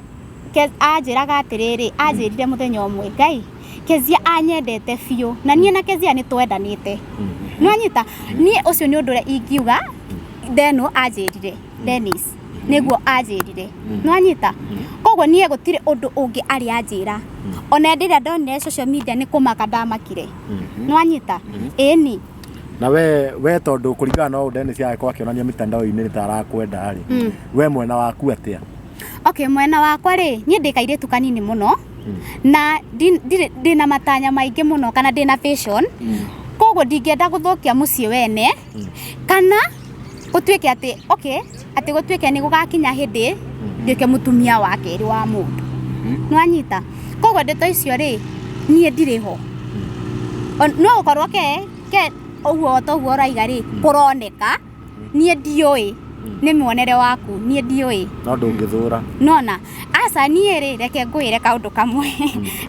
anjĩraga atĩrĩrĩ, anjĩrire mũthenya ũmwe, Ngai, Kezia anyendete biũ na niĩ na Kezia nĩ twendanĩte. Nĩwanyita? Niĩ ũcio nĩ ũndũ ũrĩa ingiuga Deno anjĩrire, Dennis nĩguo anjĩrire. Nĩwanyita? Koguo niĩ gũtirĩ ũndũ ũngĩ arĩ anjĩra. Ona hĩndĩ ĩrĩa ndonire social media nĩ kũmaka ndamakire. Nĩwanyita? Ĩni. Na we tondũ kũringana na ũũ Dennis agĩkorwo akĩonania mitandao-inĩ nĩ ta arakwenda rĩ, we mwena waku atĩa? Okay, mwena wakwa rĩ, niĩ ndĩ kairĩtu kanini mũno na ndĩna matanya maingĩ mũno kana ndĩna vision, koguo ndingĩenda gũthũkia mũciĩ wene kana gũtuĩke atĩ okay, atĩ gũtuĩke nĩ gũgakinya hĩndĩ nduĩke mũtumia wa kerĩ wa mũndũ. Nĩwanyita? Koguo ndeto icio rĩ, niĩ ndirĩ ho. No gũkorwo ke ũguo ta ũguo ũraiga rĩ, kũroneka niĩ ndiũĩ, nĩ muonere waku, niĩ ndiũĩ. No ndũngĩthũra. Nona aca, niĩ rĩ, reke ngwĩre kaũndũ kamwe,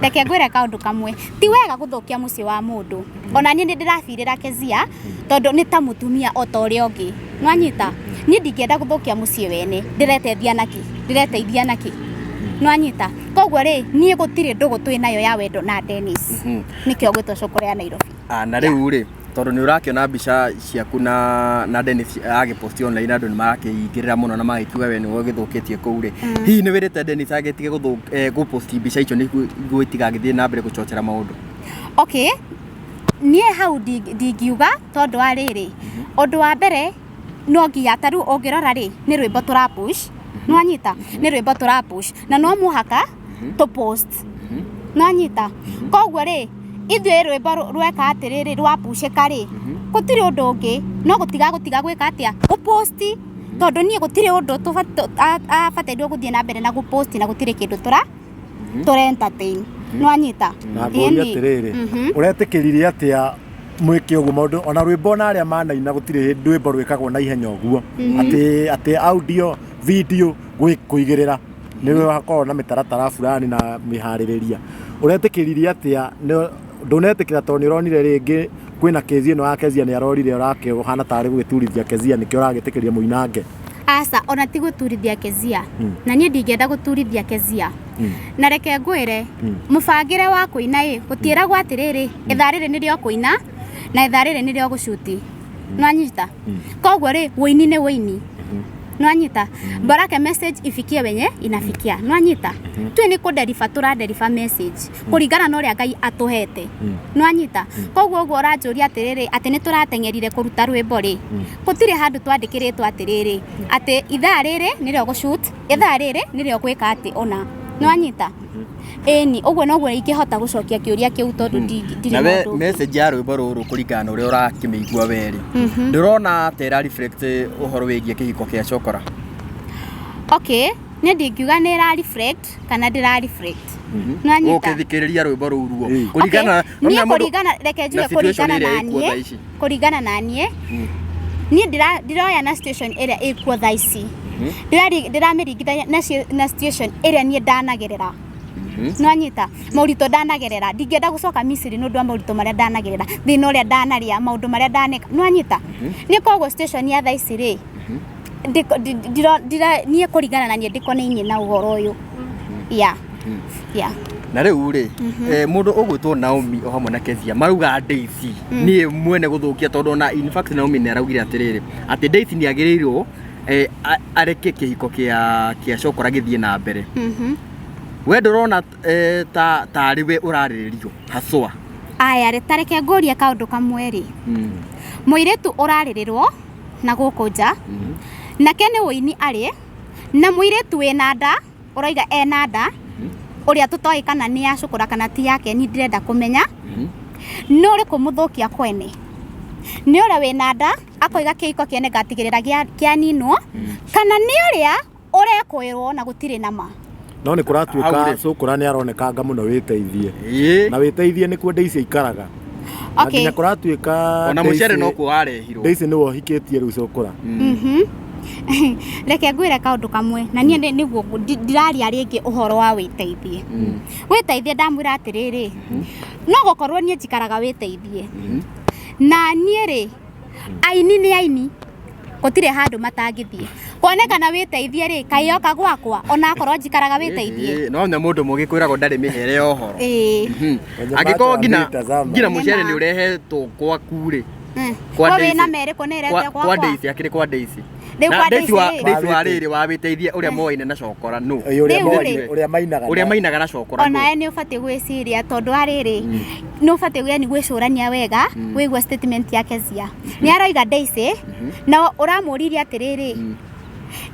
reke ngwĩre kaũndũ kamwe, ti wega gũthũkia mũciĩ wa mũndũ. Ona niĩ nĩ ndĩrabirĩra Kezia tondũ nĩ ta mũtumia o ta ũrĩa ũngĩ. Nĩwanyita? Niĩ ndingĩenda gũthũkia mũciĩ wene, ndĩreteithia nakĩ? Ndĩreteithia nakĩ? Nĩwanyita? Koguo rĩ, niĩ gũtirĩ ndũgũ twĩ nayo ya wendo na Dennis. Nĩkĩo gwĩtwo cũkũrũ ya Nairobi. Na rĩu rĩ, tondũ nĩ ũrakĩona mbica ciaku na Dennis agĩposti online, andũ nĩ marakĩingĩrĩra mũno na magĩkiuga we nĩwe ũgĩthũkĩtie kũu rĩ, hihi nĩ wĩrĩte Dennis agĩtige gũposti mbica icio nĩguo itigagĩthiĩ na mbere gũchochera maũndũ? Okay, niĩ hau ndingiuga tondũ wa rĩrĩ, ũndũ wa mbere no nginya ta rĩu ũngĩrora rĩ, nĩ rwĩmbo tũra push. Nĩwanyita? Nĩ rwĩmbo tũra push na no mũhaka tũ post. Nĩwanyita? Koguo rĩ, ithuĩ rwĩmbo rweka atĩrĩrĩ, rwapushĩka rĩ, gũtirĩ ũndũ ũngĩ no gũtiga gwĩka atĩa, gũposti, tondũ niĩ gũtirĩ ũndũ abatairwo gũthiĩ na mbere na gũposti na gũtirĩ kĩndũ tũra entertain. Nĩwanyita? Na ngũrie atĩrĩrĩ, ũretĩkĩrire atĩa mwĩke ũguo maũndũ ona rwĩmbo na arĩa manaina gũtirĩ hĩndĩ rwĩmbo rwĩkagwo na ihenya ũguo atĩ audio video kũigĩrĩra nĩ rũkoragwo na mĩtaratara fulani na mĩharĩrĩria. Ũretĩkĩrire atĩa? Ndũnetĩkĩra tondũ nĩ ũronire rĩngĩ kwĩna kĩzi ĩno ya Kezia, nĩ arorire ũrakĩhana tarĩ gũgĩturithia Kezia, nĩkĩo ũragĩtĩkĩria mũinange? Aca, ona ti gũturithia Kezia, na niĩ ndingĩenda gũturithia Kezia. Na reke ngwĩre, mũbangĩre wa kũina ĩ, gũtiĩragwo atĩrĩrĩ, ithaa rĩrĩ nĩrĩo kũina na ithaa rĩrĩ nĩrĩo gũcuti. Nĩwanyita? Koguo rĩ, wũini nĩ wũini. Nĩwanyita? Borake message ifikie wenye inafikia. Nĩwanyita? Tũĩ nĩ kũdeliver, tũradeliver message kũringana na ũrĩa Ngai atũhete. Nĩwanyita? Koguo ũguo ũranjũria atĩrĩrĩ, atĩ nĩ tũrateng'erire kũruta rwĩmbo rĩ, gũtirĩ handũ twandĩkĩrĩtwo atĩrĩrĩ, atĩ ithaa rĩrĩ nĩrĩo gũshoot, ithaa rĩrĩ nĩrĩo gwĩka atĩ ũna. Nĩwanyita? Ĩni, ũguo noguo ingĩhota gũcokia kĩũria kĩu tondũ ndirĩ Na we na ũndũ ũngĩ. Message ya rwĩmbo rũrũ kũringana na ũrĩa ũrakĩmĩigua we rĩ, ndũrona ta ĩra reflect ũhoro wĩgiĩ kĩhiko kĩa Cokora? Okay, niĩ ndingiuga nĩ ĩra reflect kana ndĩra reflect. Nĩwanyita? Ũkĩthikĩrĩria rwĩmbo rũu ruo Okay, kũringana niĩ na mũndũ- kũringana, reke njuge na situation kũringana ĩrĩa na ĩkuo thaa niĩ, ici. Kũringana na niĩ, niĩ ndiroya na situation ĩrĩa ĩkuo thaa ici, ndĩramĩringithania na situation ĩrĩa niĩ ndanagerera. Nĩwanyita? Moritũ ndanagerera, ndingĩenda gũcoka Misiri nĩ ũndũ wa moritũ marĩa ndanagerera, thĩna ũrĩa ndanarĩa, maũndũ marĩa ndaneka. Nĩwanyita? Nĩ koguo situation ya thaa ici rĩ, niĩ kũringana na niĩ ndikonainie na ũhoro ũyũ. Yeah. Na rĩu rĩ, mũndũ ũgwĩtwo Naomi o hamwe na Kezia marauga Daisy niĩ mwene gũthũkia, tondũ ona in fact Naomi nĩ araugire atĩrĩrĩ, atĩ Daisy nĩ agĩrĩirwo areke kĩhiko kĩa Cokora gĩthiĩ na mbere. We ndũrona ta tarĩ we ũrarĩrĩrio haswa? Aya rĩ, ta reke ngũrie kaũndũ kamwe rĩ, mũirĩtu ũrarĩrĩrwo na gũkũ nja nake nĩ ũini arĩ na mũirĩtu wĩna nda, ũroiga ena nda ũrĩa tũtoĩ kana nĩ ya cũkũra kana ti yake, ni ndĩrenda kũmenya nĩ ũrĩkũ mũthũkia kwene, nĩ ũrĩa wĩna nda akoiga kĩhiko kĩene ngatigĩrĩra kĩaninwo, kana nĩ ũrĩa ũrekwĩrwo na gũtirĩ na ma? No nĩ Hau kũratuĩka rĩ. cũkũra nĩ aronekanga mũno wĩteithie Ĩĩ. na wĩteithie nĩkuo Daisy aikaraga. Na Okay. nginya kũratuĩka Ona mũcere nokuo warehirwo. Daisy nĩwe ũhikĩtie rĩu cũkũra. Reke ngwĩre kaũndũ kamwe na niĩ nĩguo ndiraria rĩngĩ ũhoro wa wĩteithie. Wĩteithie ndamwĩra atĩrĩrĩ, no gũkorwo niĩ njikaraga wĩteithie na niĩ rĩ, aini nĩ aini, gũtirĩ handũ matangĩthiĩ kuonekana wĩteithie rĩ, kaĩ yoka gwakwa onakorwo njikaraga wĩteithie. Ĩĩ, no nya mũndũ mũgĩ kwĩragwo ndarĩ mĩhere ya ũhoro. Ĩĩ. Wenye Angĩkorwo macho nginya wamĩtazama. nginya mũcere Nĩma. nĩ ũrehetwo gwaku rĩ, Kwa Kwa Daisy. wĩna merĩ kũ nĩrete kwa gwakwa Daisy akĩrĩ kwa Daisy. Rĩu Na kwa Daisy wa Daisy rĩ. Daisy wa rĩrĩ wa wĩteithie ũrĩa moaine na cokora nũ? Ĩĩ, ũrĩa Rĩu rĩ. ũrĩa mainaga Ũrĩa mainaga na cokora nũ? Onawe nĩ ũbatiĩ gwĩciria tondũ arĩrĩ nĩ ũbatiĩ yani gwĩcũrania wega wĩgue statement yake cia nĩ aroiga Daisy na ũramũririe atĩrĩrĩ,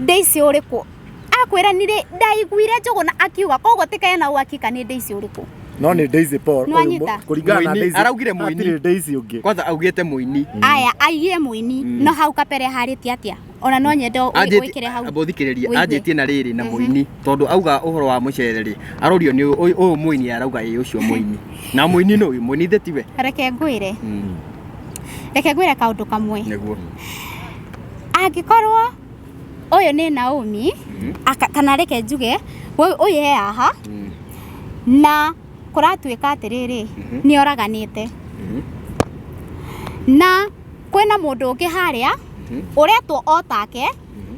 Daisy ũrĩkũ? Akwĩra nĩ ndaiguire Njũgũna akiuga, koguo tikena uhakika nĩ Daisy ũrĩkũ. No nĩ Daisy Paul Nĩ ũyũ wanyita? kũringana na Mũini, Daisy araugire mũini. hatirĩ Daisy ũngĩ. Kwanza augĩte mũini. Aya aigire mũini, no hau kabere harĩtie atĩa? Ona no nyende wĩkĩre hau Ambũthikĩrĩrie. Wĩigue. Anjĩtie na rĩrĩ na mũini tondũ auga ũhoro wa mũcere rĩ, arorio nĩ ũyũ ũyũ mũini, arauga ĩ ũcio mũini na mũini nũ ũyũ mũini thĩ tiwe. Reke ngwĩre kaũndũ kamwe. Nĩguo. Angĩkorwo ũyũ nĩ Naomi kana reke njuge ũyũ ũyũ he haha na kũratuĩka atĩrĩrĩ nĩ oraganĩte na kwĩna mũndũ ũngĩ harĩa ũretwo o take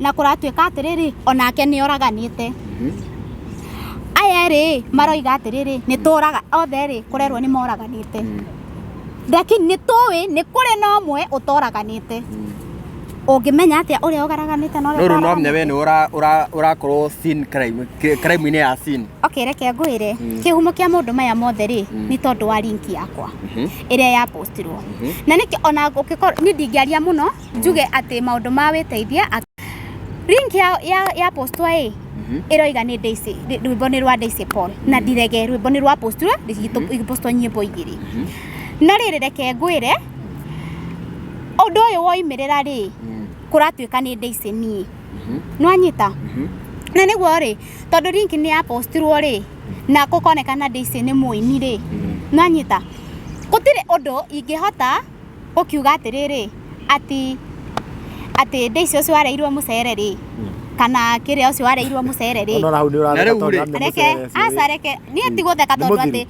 na kũratuĩka atĩrĩrĩ onake nĩ oraganĩte, aya erĩ maroiga atĩrĩrĩ nĩ tũraga othe rĩ, kũrerwo nĩ moraganĩte, lakini nĩ tũĩ nĩ kũrĩ na ũmwe ũtoraganĩte. Ũngĩmenya atĩa ũrĩa ũgaraganĩte na ũrĩa No rĩu no menya ũtoraganĩte? we nĩ ũrakorwo scene crime crime-inĩ ya scene. Okay, reke ngwĩre kĩhumo kĩa maũndũ maya mothe rĩ, nĩ tondũ wa link yakwa ĩrĩa yapostirwo, na nĩkĩo ona ũngĩkorwo niĩ ndingĩaria mũno njuge atĩ maũndũ ma wĩteithia link ya postwo ĩ ĩroiga nĩ Daisy, rwĩmbo nĩ rwa Daisy Paul na ndirege rwĩmbo nĩ rwa postirwo, igĩpostwo nyĩmbo igĩrĩ. No rĩrĩ, reke ngwĩre ũndũ ũyũ woimĩrĩra rĩ, kũratuĩka nĩ Daisy niĩ nĩwanyita na nĩguo rĩ, tondũ link nĩ yapostirwo rĩ na gũkonekana Daisy nĩ mũini rĩ, nĩwanyita gũtirĩ ũndũ ingĩhota gũkiuga atĩrĩrĩ atĩ Daisy ũcio wareirwo mũcere rĩ kana kĩrĩa ũcio wareirwo mũcere rĩ. Ona hau nĩ Na ũratheka rĩu tondũ rĩ- namenya Reke mũcere ũcio aca, reke niĩ ti gũtheka Nĩ tondũ mũthiru.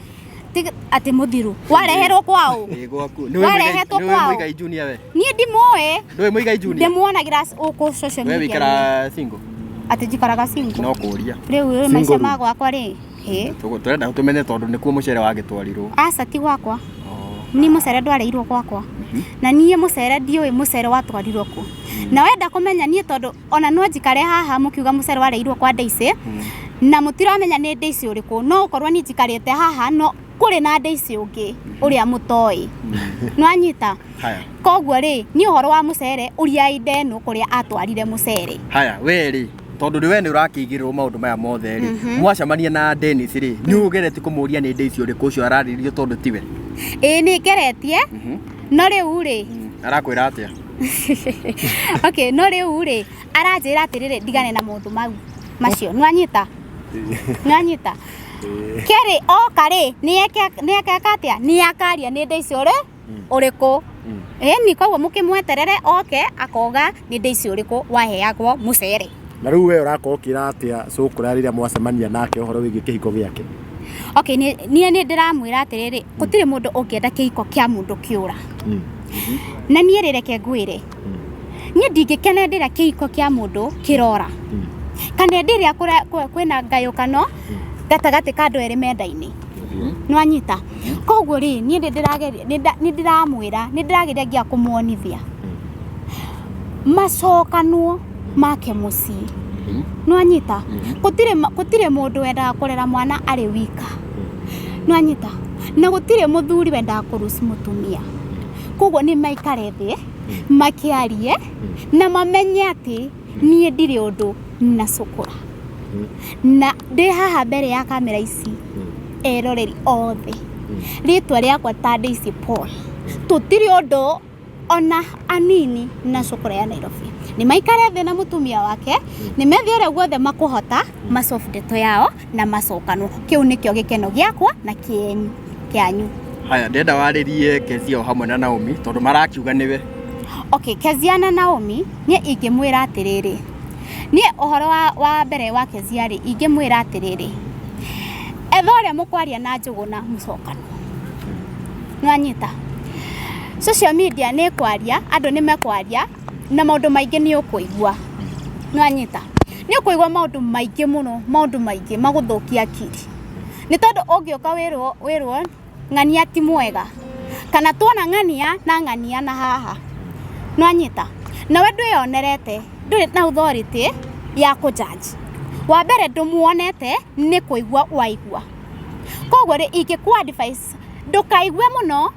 atĩ atĩ mũthiru wareherwo kwaũ? Ĩ gwaku. Warehetwo Nĩwe kwao. Mũigai Junior we? Niĩ ndimũĩ. Ndũĩ Mũigai Junior? Ndĩmuonagĩra gũkũ social We media. wĩikara single? Atĩ njikaraga single? No kũria. Rĩu Single maica rĩu. ma gwakwa rĩ hĩ. Tũrenda tũmenye tondũ nĩkuo mũcere wagĩtwarirwo. Aca, ti gwakwa. Ni mũcere ndwareirwo gwakwa na niĩ mũcere ndiũĩ mũcere watwarirwo kũ, na wenda kũmenya niĩ tondũ ona no njikare haha mũkiuga mũcere wareirwo kwa Daisy na mũtiramenya nĩ Daisy ũrĩkũ, no ũkorwo niĩ njikarĩte haha no kũrĩ na Daisy ũngĩ ũrĩa mũtoĩ, nĩwanyita? Haya. Koguo rĩ, niĩ ũhoro wa mũcere ũria Ndenu kũrĩa atwarire mũcere. Haya, we rĩ, tondũ rĩ we nĩ ũrakĩigĩrĩrwo maũndũ maya mothe rĩ, mwacemania na Dennis rĩ, nĩ ũgeretie kũmũria nĩ Daisy ũrĩkũ ũcio ararĩrio tondũ tiwe? Ĩĩ, nĩ ngeretie, no rĩu rĩ Arakwĩra atĩa? Okay, no rĩu rĩ, aranjĩra atĩrĩrĩ ndigane na maũndũ mau macio, nĩwanyita? Nĩwanyita kerĩ oka rĩ, nĩ ekeka atĩa, nĩ akaria nĩ Daisy ũrĩ ũrĩkũ ĩni, koguo mũkĩmweterere oke akoga nĩ Daisy ũrĩkũ waheagwo mũcere. Na rĩu we ũrakorwo ũkĩra atĩa cũkũra rĩrĩa mwacemania nake ũhoro wĩgiĩ kĩhiko gĩake? Okay, niĩ nĩ ndĩramwĩra atĩrĩrĩ, gũtirĩ mũndũ ũngĩenda kĩhiko kĩa mũndũ kĩũra, na niĩ rĩ, reke ngwĩre, niĩ ndingĩkena hĩndĩ ĩrĩa kĩhiko kĩa mũndũ kĩrora kana hĩndĩ ĩrĩa kwĩna ngayũkano gatagatĩ ka andũ erĩ mendaine, nĩwanyita? Koguo rĩ, niĩ nĩ ndĩrageria, nĩ ndĩramwĩra, nĩ ndĩrageria nginya kũmuonithia macokanwo make mũciĩ, nĩwanyita? Gũtirĩ mũndũ wendaga kũrera mwana arĩ wika, nĩwanyita? Na gũtirĩ mũthuri wendaga kũruci mũtumia, koguo nĩ maikare thĩ makĩarie na mamenye atĩ niĩ ndirĩ ũndũ na cũkũra, na ndĩ haha mbere ya kamera ici eroreri othe, rĩtwa rĩakwa ta Daisy Paul, tũtirĩ ũndũ ona anini na cũkũra ya Nairobi. Nĩ maikare thĩ na mũtumia wake, nĩ methe ũrĩa guothe makũhota masolve ndeto yao na macokanwo. Kĩu nĩkĩo gĩkeno gĩakwa na kĩenyu kĩanyu. Haya, ndĩrenda warĩrie Kezia o hamwe na Naomi tondũ marakiuga nĩwe. Okay, Kezia na Naomi, niĩ ingĩmwĩra atĩrĩrĩ, niĩ ũhoro wa mbere wa Kezia rĩ, ingĩmwĩra atĩrĩrĩ, etha ũrĩa mũkwaria na Njũgũna mũcokanwo. Nĩwanyita? Social media nĩ ĩkwaria, andũ nĩ mekwaria, na maũndũ maingĩ nĩ ũkũigua. Nĩwanyita? Nĩ ũkũigua maũndũ maingĩ mũno, maũndũ maingĩ magũthũkia akiri. Nĩ tondũ ũngĩũka wĩrwo ng'ania ti mwega, kana tuona ng'ania na ng'ania na haha. Nĩwanyita? Nawe ndwĩyonerete, ndũrĩ na authority ya kũ judge. Wa mbere ndũmuonete, nĩ kũigua waigua. Koguo rĩ, ingĩkũ advise ndũkaigue mũno,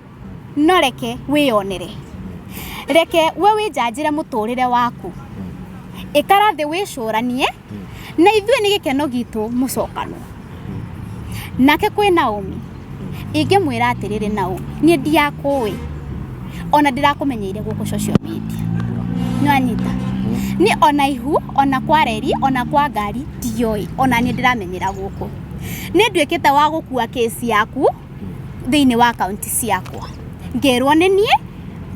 no reke wĩyonere. Reke we wĩnjanjĩre mũtũrĩre waku. Ikara thĩ wĩcũranie, na ithuĩ nĩ gĩkeno gitũ mũcokano. Nake kwĩ Naomi, ingĩmwĩra atĩrĩrĩ Naomi, niĩ ndiakũĩ, ona ndĩrakũmenyeire gũkũ social media. Nĩwanyita? Niĩ ona ihu, ona kwa reri, ona kwa ngari, ndioĩ, ona niĩ ndĩramenyera gũkũ. Nĩ nduĩkĩte wa gũkua kesi yaku thĩinĩ wa akaunti ciakwa. Ngĩrwo nĩ niĩ,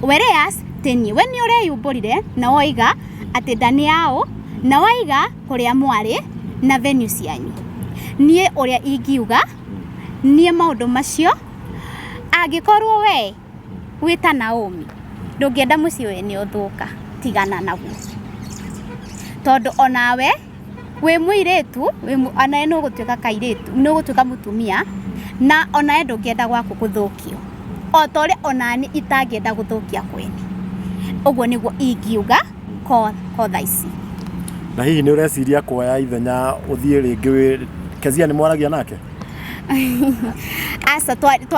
whereas ti niĩ. We nĩ ũreyumbũrire na woiga atĩ nda nĩ yaũ, na waiga kũrĩa mwarĩ na venue cianyu. Niĩ ũrĩa ingiuga, niĩ maũndũ macio, angĩkorwo we wĩta Naomi, ndũngĩenda mũciĩ wene ũthũka, tigana naguo. Tondũ onawe wĩ mũirĩtu, onawe nĩ ũgũtuĩka kairĩtu, nĩ ũgũtuĩka mũtumia, na onawe ndũngĩenda gwaku gũthũkio. O ta ũrĩa onani itangĩenda gũthũkia kwene. Ũguo nĩguo ingiuga ko thaa ici. Na hihi nĩ ũreciria kuoya ithenya ũthiĩ rĩngĩ wĩ Kezia nĩ mwaragia nake? Aca,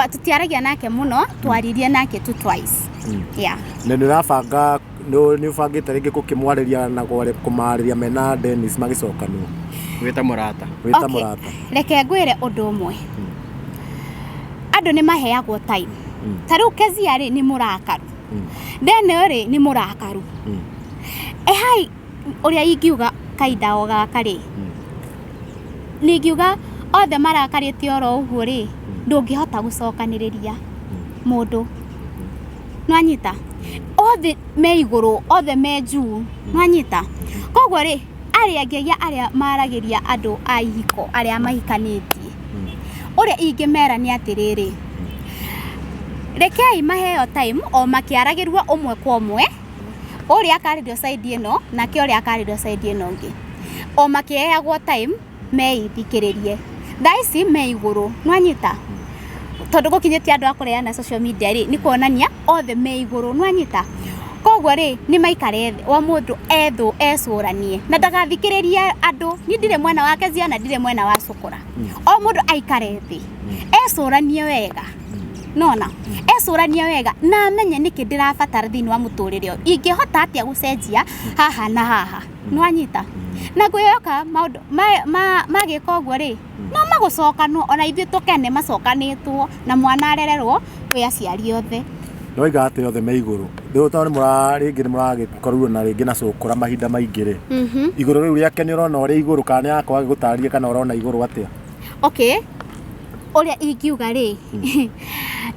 tũtiaragia nake mũno, twaririe nake tu twice. Yeah. Na nĩ ũrabanga, nĩ ũbangĩte rĩngĩ gũkĩmwarĩria na kũmarĩria mena Dennis magĩcokanwo? Wĩta mũrata. Wĩta mũrata. Reke ngwĩre ũndũ ũmwe. Andũ nĩ maheagwo time. Ta rĩu Kezia rĩ nĩ mũrakaru. Deno rĩ nĩ mũrakaru. Ehai ũrĩa ingiuga kainda o gaka rĩ, ningiuga othe marakarĩte oro ũguo rĩ, ndũngĩhota gũcokanĩrĩria mũndũ. Nĩwanyita? Othe me igũrũ, othe me juu. Nĩwanyita? Koguo rĩ, arĩa angĩ arĩa maragĩria andũ a ihiko, arĩa mahikanĩtie, ũrĩa ingĩmera nĩ atĩrĩrĩ, rekei maheo time o makĩaragĩrwo ũmwe kwa ũmwe, ũrĩa akarĩrio side ĩno, nake ũrĩa akarĩrio side ĩno ĩngĩ. O makĩheagwo time meithikĩrĩrie. Thaa ici me igũrũ, nĩwanyita? Tondũ gũkinyĩtie andũ a kũreana social media rĩ, nĩ kuonania othe me igũrũ, nĩwanyita? Koguo rĩ, nĩ maikare thĩ, o mũndũ ethũ ecũranie, na ndagathikĩrĩrie andũ. Niĩ ndirĩ mwena wa Kezia na ndirĩ mwena wa Cũkũra. O mũndũ aikare thĩ, ecũranie wega. Nona, ecũranie wega na amenye nĩkĩ ndĩrabatara thĩinĩ wa mũtũrĩre ũyũ. Ingĩhota atĩa gũcenjia haha na haha. Nĩwanyita? Na ngwĩhoka maũndũ magĩka ũguo rĩ, no magũcokanwo ona ithuĩ tũkene macokanĩtwo na mwana arererwo kwĩ aciari othe. Nĩwaiga atĩ othe me igũrũ. Rĩu tondũ rĩngĩ nĩ mũragĩkorirwo na rĩngĩ na Cũkũra mahinda maingĩ rĩ. Igũrũ rĩu rĩake nĩ ũrona ũrĩ igũrũ kana nĩ arakorwo agĩgũtarĩria kana ũrona igũrũ atĩa? Okay. Ũrĩa ingiuga rĩ,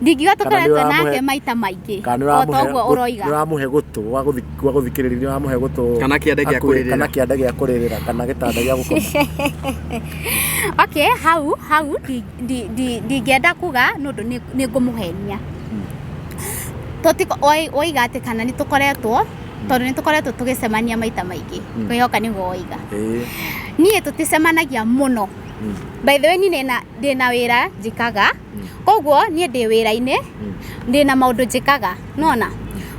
ndingiuga tũkoretwo nake maita maingĩ, o ta ũguo ũroiga. Nĩ ũramũhe gũtũ gwa gũthikĩrĩria, nĩ ũramũhe gũtũ Kana kĩande gĩa kũrĩrĩra. Kana kĩande gĩa kũrĩrĩra, kana gĩtanda gĩa gũkoma. Okay, hau ndingĩenda kuga nĩ ũndũ nĩ ngũmũhenia. Woiga atĩ kana nĩ tũkoretwo, tondũ nĩ tũkoretwo tũgĩcemania maita maingĩ, ngwĩhoka nĩguo woiga. Niĩ tũticemanagia mũno. By the way, niĩ ndĩna wĩra njĩkaga, koguo niĩ ndĩ wĩra-inĩ, ndĩna maũndũ njĩkaga, nĩwona?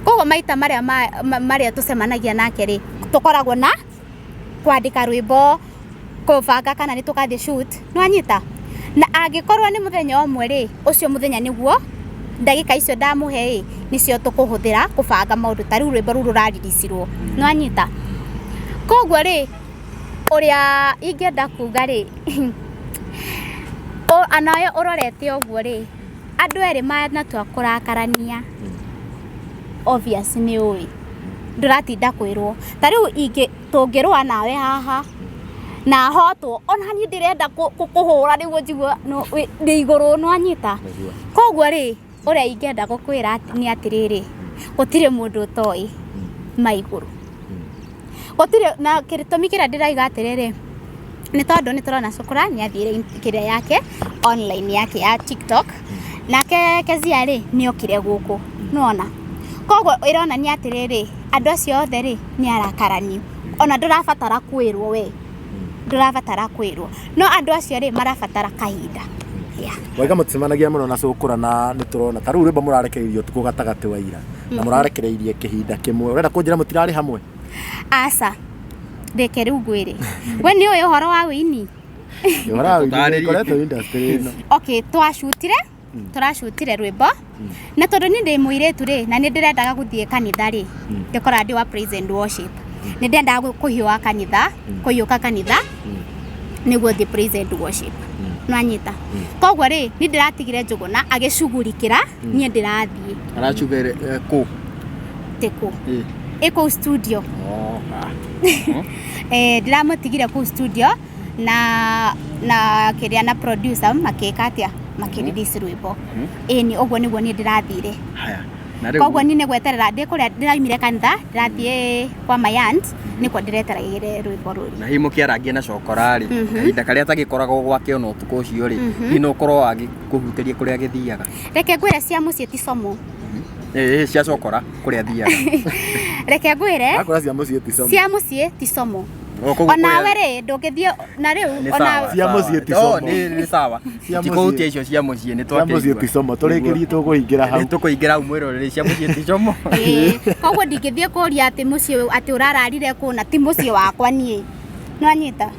Koguo maita marĩa marĩa tũcemanagia nake rĩ, tũkoragwo na kwandĩka rwĩmbo, kũbanga kana nĩ tũgathiĩ shoot, nĩwanyita? Na angĩkorwo nĩ mũthenya ũmwe rĩ, ũcio mũthenya nĩguo ndagĩka icio ndamũhe ĩ, nĩcio tũkũhũthĩra kũbanga maũndũ ta rĩu rwĩmbo rũu rũrariricinwo, nĩwanyita? Koguo rĩ, ũrĩa ingĩenda kuga rĩ, onawe ũrorete ũguo rĩ, andũ erĩ manatua kũrakarania, obvious nĩ ũĩ, ndũratinda kwĩrwo. Ta rĩu tũngĩrũa nawe haha, na hotwo, ona niĩ ndĩrenda kũhũra nĩguo njigue ndĩ igũrũ, nĩwanyita? Koguo rĩ, Ũrĩa ingĩenda gũkwĩra nĩ atĩrĩrĩ, gũtirĩ mũndũ ũtoĩ ma igũrũ. Gũtirĩ na gĩtũmi kĩrĩa ndĩraiga atĩrĩrĩ, nĩ tondũ nĩ tũrona Cũkũra nĩ athire kĩrĩa yake online yake ya TikTok, nake Kezia rĩ nĩ okire gũkũ, nĩwona? Koguo ĩronania atĩrĩrĩ, andũ acio othe rĩ nĩ arakaraniu, ona ndũrabatara kwĩrwo we, ndũrabatara kwĩrwo, no andũ acio rĩ marabatara kahinda. Yeah. Waiga mũticemanagia mũno na cũkũra na nĩ tũrona ta rĩu rwĩmbo mũrarekereirie ũtukũ gatagatĩ wa ira na mũrarekereirie kĩhinda kĩmwe ũrenda kũnjĩra mũtirarĩ hamwe? Aca, reke rĩu ngwĩre, we nĩ ũĩ ũhoro wa wĩini? Ũhoro wa wĩini Tũtarĩrie. nĩngoretwo industry ĩno. Okay, twacutire tũracutire rwĩmbo na tondũ niĩ ndĩ mũirĩtu rĩ na nĩ ndĩrendaga gũthiĩ kanitha rĩ, ngĩkora ndĩ wa praise and worship, nĩ ndendaga kũhiũa kanitha, kũhiũka kanitha nĩguo thiĩ praise and worship, nĩwanyita? Koguo rĩ niĩ ndĩratigire Njũgũna agĩcugurikĩra, niĩ ndĩrathiĩ. Aracugere kũ? Tĩkũ ĩ kũu studio. Eh, ndĩramũtigire kũu studio na kĩrĩa na producer makĩka atĩa, makĩrelease rwĩmbo. Ĩni, ũguo nĩguo niĩ ndĩrathire. Haya. Na rĩu Koguo niĩ nĩ gweterera ndĩ kũrĩa ndĩraumire kanitha, ndĩrathiĩ kwa my aunt, nĩkuo ndĩretereire rwĩmbo rũrũ. Na hihi mũkĩarangia na cokora rĩ, kahinda karĩa atagĩkoragwo gwake ona ũtukũ ũcio rĩ, hihi no ũkorwo agĩkũhutĩria kũrĩa agĩthiaga? Reke ngwĩre, cia mũciĩ ti como. Ĩ cia cokora kũrĩa athiaga. Reke ngwĩre, Akora cia mũciĩ ti como. Cia mũciĩ ti como. O, koguo Onawe kũrĩa- rĩ ndũngĩthiĩ na rĩu Nĩ ona sawa, Cia sawa. mũciĩ ti Oh, como. nĩ sawa. Cia mũciĩ. Tikũhutia icio cia mũciĩ nĩ Cia mũciĩ ti como, tũrĩkĩrie tũkũhingĩra hau. Nĩ tũkũingĩra hau mwĩrorere cia mũciĩ ti como. Ĩĩ, koguo ndingĩthiĩ kũria atĩ mũciĩ atĩ ũrararire kũ na ti mũciĩ wakwa niĩ, nĩwanyita?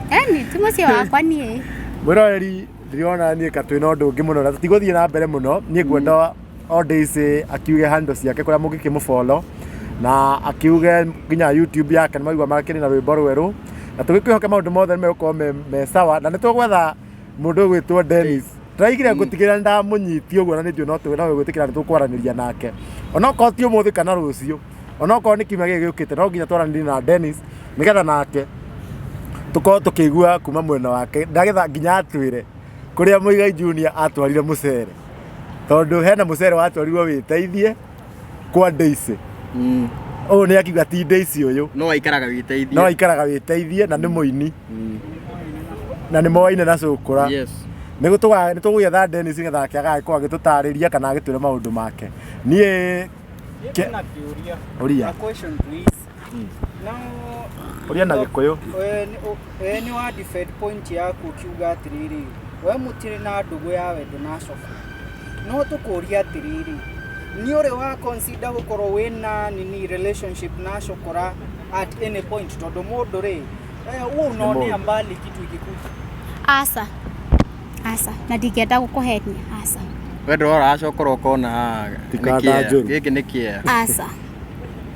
Eni ti mũciĩ wakwa niĩ. Mwĩroreri, ndĩrona niĩ ka twĩna ũndũ ũngĩ mũno na tũtigũthiĩ na mbere mũno. Niĩ ngwenda o Daisy akiuge handle ciake kũrĩa mũngĩkĩmũfollow na akiuge nginya YouTube yake, nĩ maigua makĩrĩ na rwĩmbo rwerũ na tũgĩkwĩhoke maũndũ mothe nĩ megũkorwo me sawa na nĩ tũgwetha mũndũ ũgwĩtwo Dennis. Tũraigire ngũtigĩra ndamũnyitie ũguo na nĩ njũĩ no gwĩtĩkĩra nĩ tũkwaranĩria nake onokorwo ti ũmũthĩ kana rũciũ, onokorwo nĩ kiumia gĩkĩ gĩũkĩte, no nginya twaranĩrie na Dennis nĩgetha nake tũkorwo tũkĩigua kuma mwena wake, ndagetha nginya atwĩre kũrĩa Mũigai Junior atwarire mũcere, tondũ hena mũcere watwarirwo wĩteithie kwa Daisy. Ũyũ nĩ akiuga ti Daisy ũyũ. No aikaraga wĩteithie. No aikaraga wĩteithie na nĩ mũini na nĩ moaine na cũkũra. Yes. Nĩ tũgũgĩetha Dennis nĩgetha nake agagĩkorwo agĩtũtarĩria kana agĩtwĩra maũndũ make. Niĩ Ndĩna kĩũria. Ũria. A question, please. Now, Ũria na Gĩkũyũ. We nĩ wa defend point yaku ũkiuga atĩrĩrĩ, we mũtirĩ na ndũgũ ya wendo na Coko. No tũkũria atĩrĩrĩ, nĩ ũrĩ wa consider gũkorwo wĩna nini relationship na Cokora at any point? Tondũ mũndũ rĩ, huwa unaonea mbali kitu ikikuja. Aca, aca, na ndingĩenda gũkũhenia, aca. We ndũrora cokora ũkona Ti nĩ kanda kĩea. njũru. Gĩkĩ nĩ kĩea. Aca.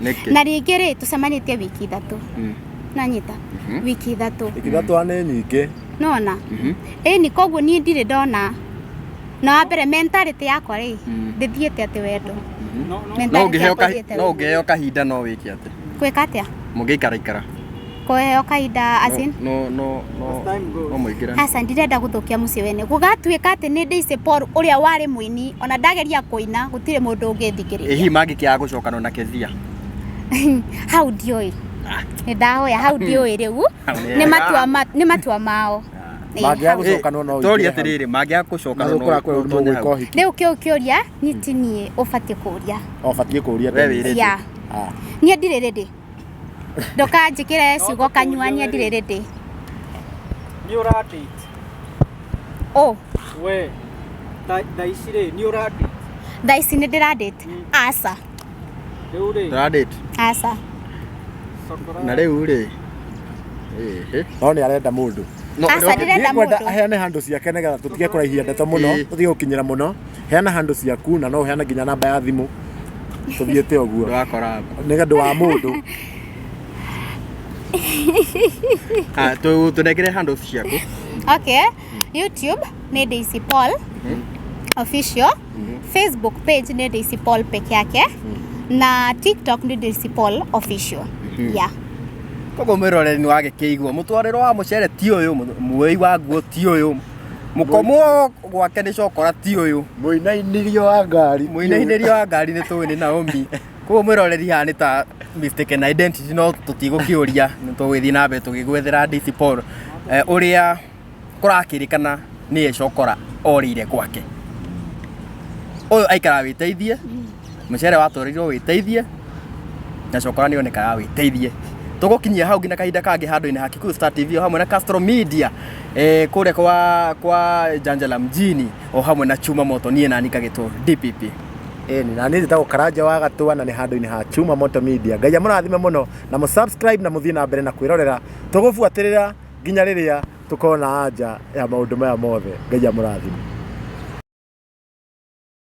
Nĩkĩ? Na rĩngĩ rĩ tũcemanĩtie wiki 3, nanyita wiki 3. Wiki 3 nĩ nyingĩ. Nona ĩni, koguo niĩ ndirĩ ndona na wa mbere mentality yakwa rĩ ndĩthiĩte atĩ wendo. No Mentality ũngĩheo yakwa ĩthiĩte no wendo. ũngĩheo kahinda no wĩke atĩ? Gwĩka atĩa? Mũngĩikara ikara. Kũheo kahinda as in? No no no As time goes. no mũingĩrane. Aca, ndirenda gũthũkia mũciĩ wene, gũgatuĩka atĩ nĩ Daisy Paul ũrĩa warĩ mũini, ona ndageria kũina gũtirĩ mũndũ ũngĩthikĩrĩria. Ĩ hihi mangĩkĩaga gũcokana na Kezia? Hau ndiũĩ, nĩ ndahoya, hau ndiũĩ rĩu. Hau nĩ Nĩ matua mao. Ĩ, Mangĩaga hau. gũcokanwo no Tori ũingĩre hau. atĩrĩrĩ, mangĩaga Na gũcokana no cũkũra kwĩ no ũndũ ũtonye mũgwĩka hau. ũhiki. Rĩu kĩu kĩũria niĩ ti niĩ ũbatiĩ kũria. O batiĩ kũria We Dennis. wĩ ready? Yeah. Ah. Niĩ ndirĩ ready, ndũkanjĩkĩre ciugo kanyua, niĩ ndirĩ ready. Nĩ ũra date? Oh. We thaa ici rĩ, nĩ ũra date? Thaa ici nĩ ndĩra date? Aca. Rĩu rĩ? Ndũra date? Aca. Cokora. Na rĩu rĩ, ĩhĩ. No nĩ arenda mũndũ. No, Aca, ndĩrenda Niĩ ngwenda mũndũ. aheane handũ ciake nĩgetha tũtige kũraihia ndeto mũno, tũtige gũkinyĩra mũno. Heana handũ ciaku na no ũheane nginya namba ya thimũ tũthiĩte ũguo. Ndũrakora. Nĩ ũndũ wa mũndũ. Ah, tũnengere handũ ciaku. Okay, YouTube nĩ Daisy Paul Official, Facebook page nĩ Daisy Paul peke yake, na TikTok nĩ Daisy Paul Official. Yeah. Koguo mwĩroreri nĩ wagĩkĩigua mũtwarĩro wa mũcere ti ũyũ, muoi wa nguo ti ũyũ. Mũkomwo gwake nĩ cokora ti ũyũ. Mũinainĩrio wa ngari. Mũinainĩrio wa ngari nĩ tũĩ nĩ Naomi. Koguo mwĩroreri haha nĩ ta mistaken identity no tũtigũkĩũria nĩ tũgũgĩthiĩ na mbere tũgĩgwethera DC Paul ũrĩa kũrakĩrĩkana nĩye cokora orĩire gwake. Ũyũ aikaraga wĩteithie, mũcere watwarĩirwo wĩteithie, na cokora nĩ onekaga wĩteithie. Tũgũkinyia hau nginya kahinda kangĩ handũ-inĩ ha Kikuyu Star TV o hamwe na Castro Media kũrĩa kwa Janjala mjini o hamwe na Chuma Moto niĩ nani ngagĩtwo DPP. Ĩni, na niĩ njĩtagwo Karanja wa Gatũa na nĩ handũ-inĩ ha Chuma Moto Media. Ngai amũrathime mũno na mũ subscribe na mũthiĩ na mbere na kwĩrorera. Tũgũbuatĩrĩra nginya rĩrĩa tũkona anja ya maũndũ maya mothe. Ngai amũrathime.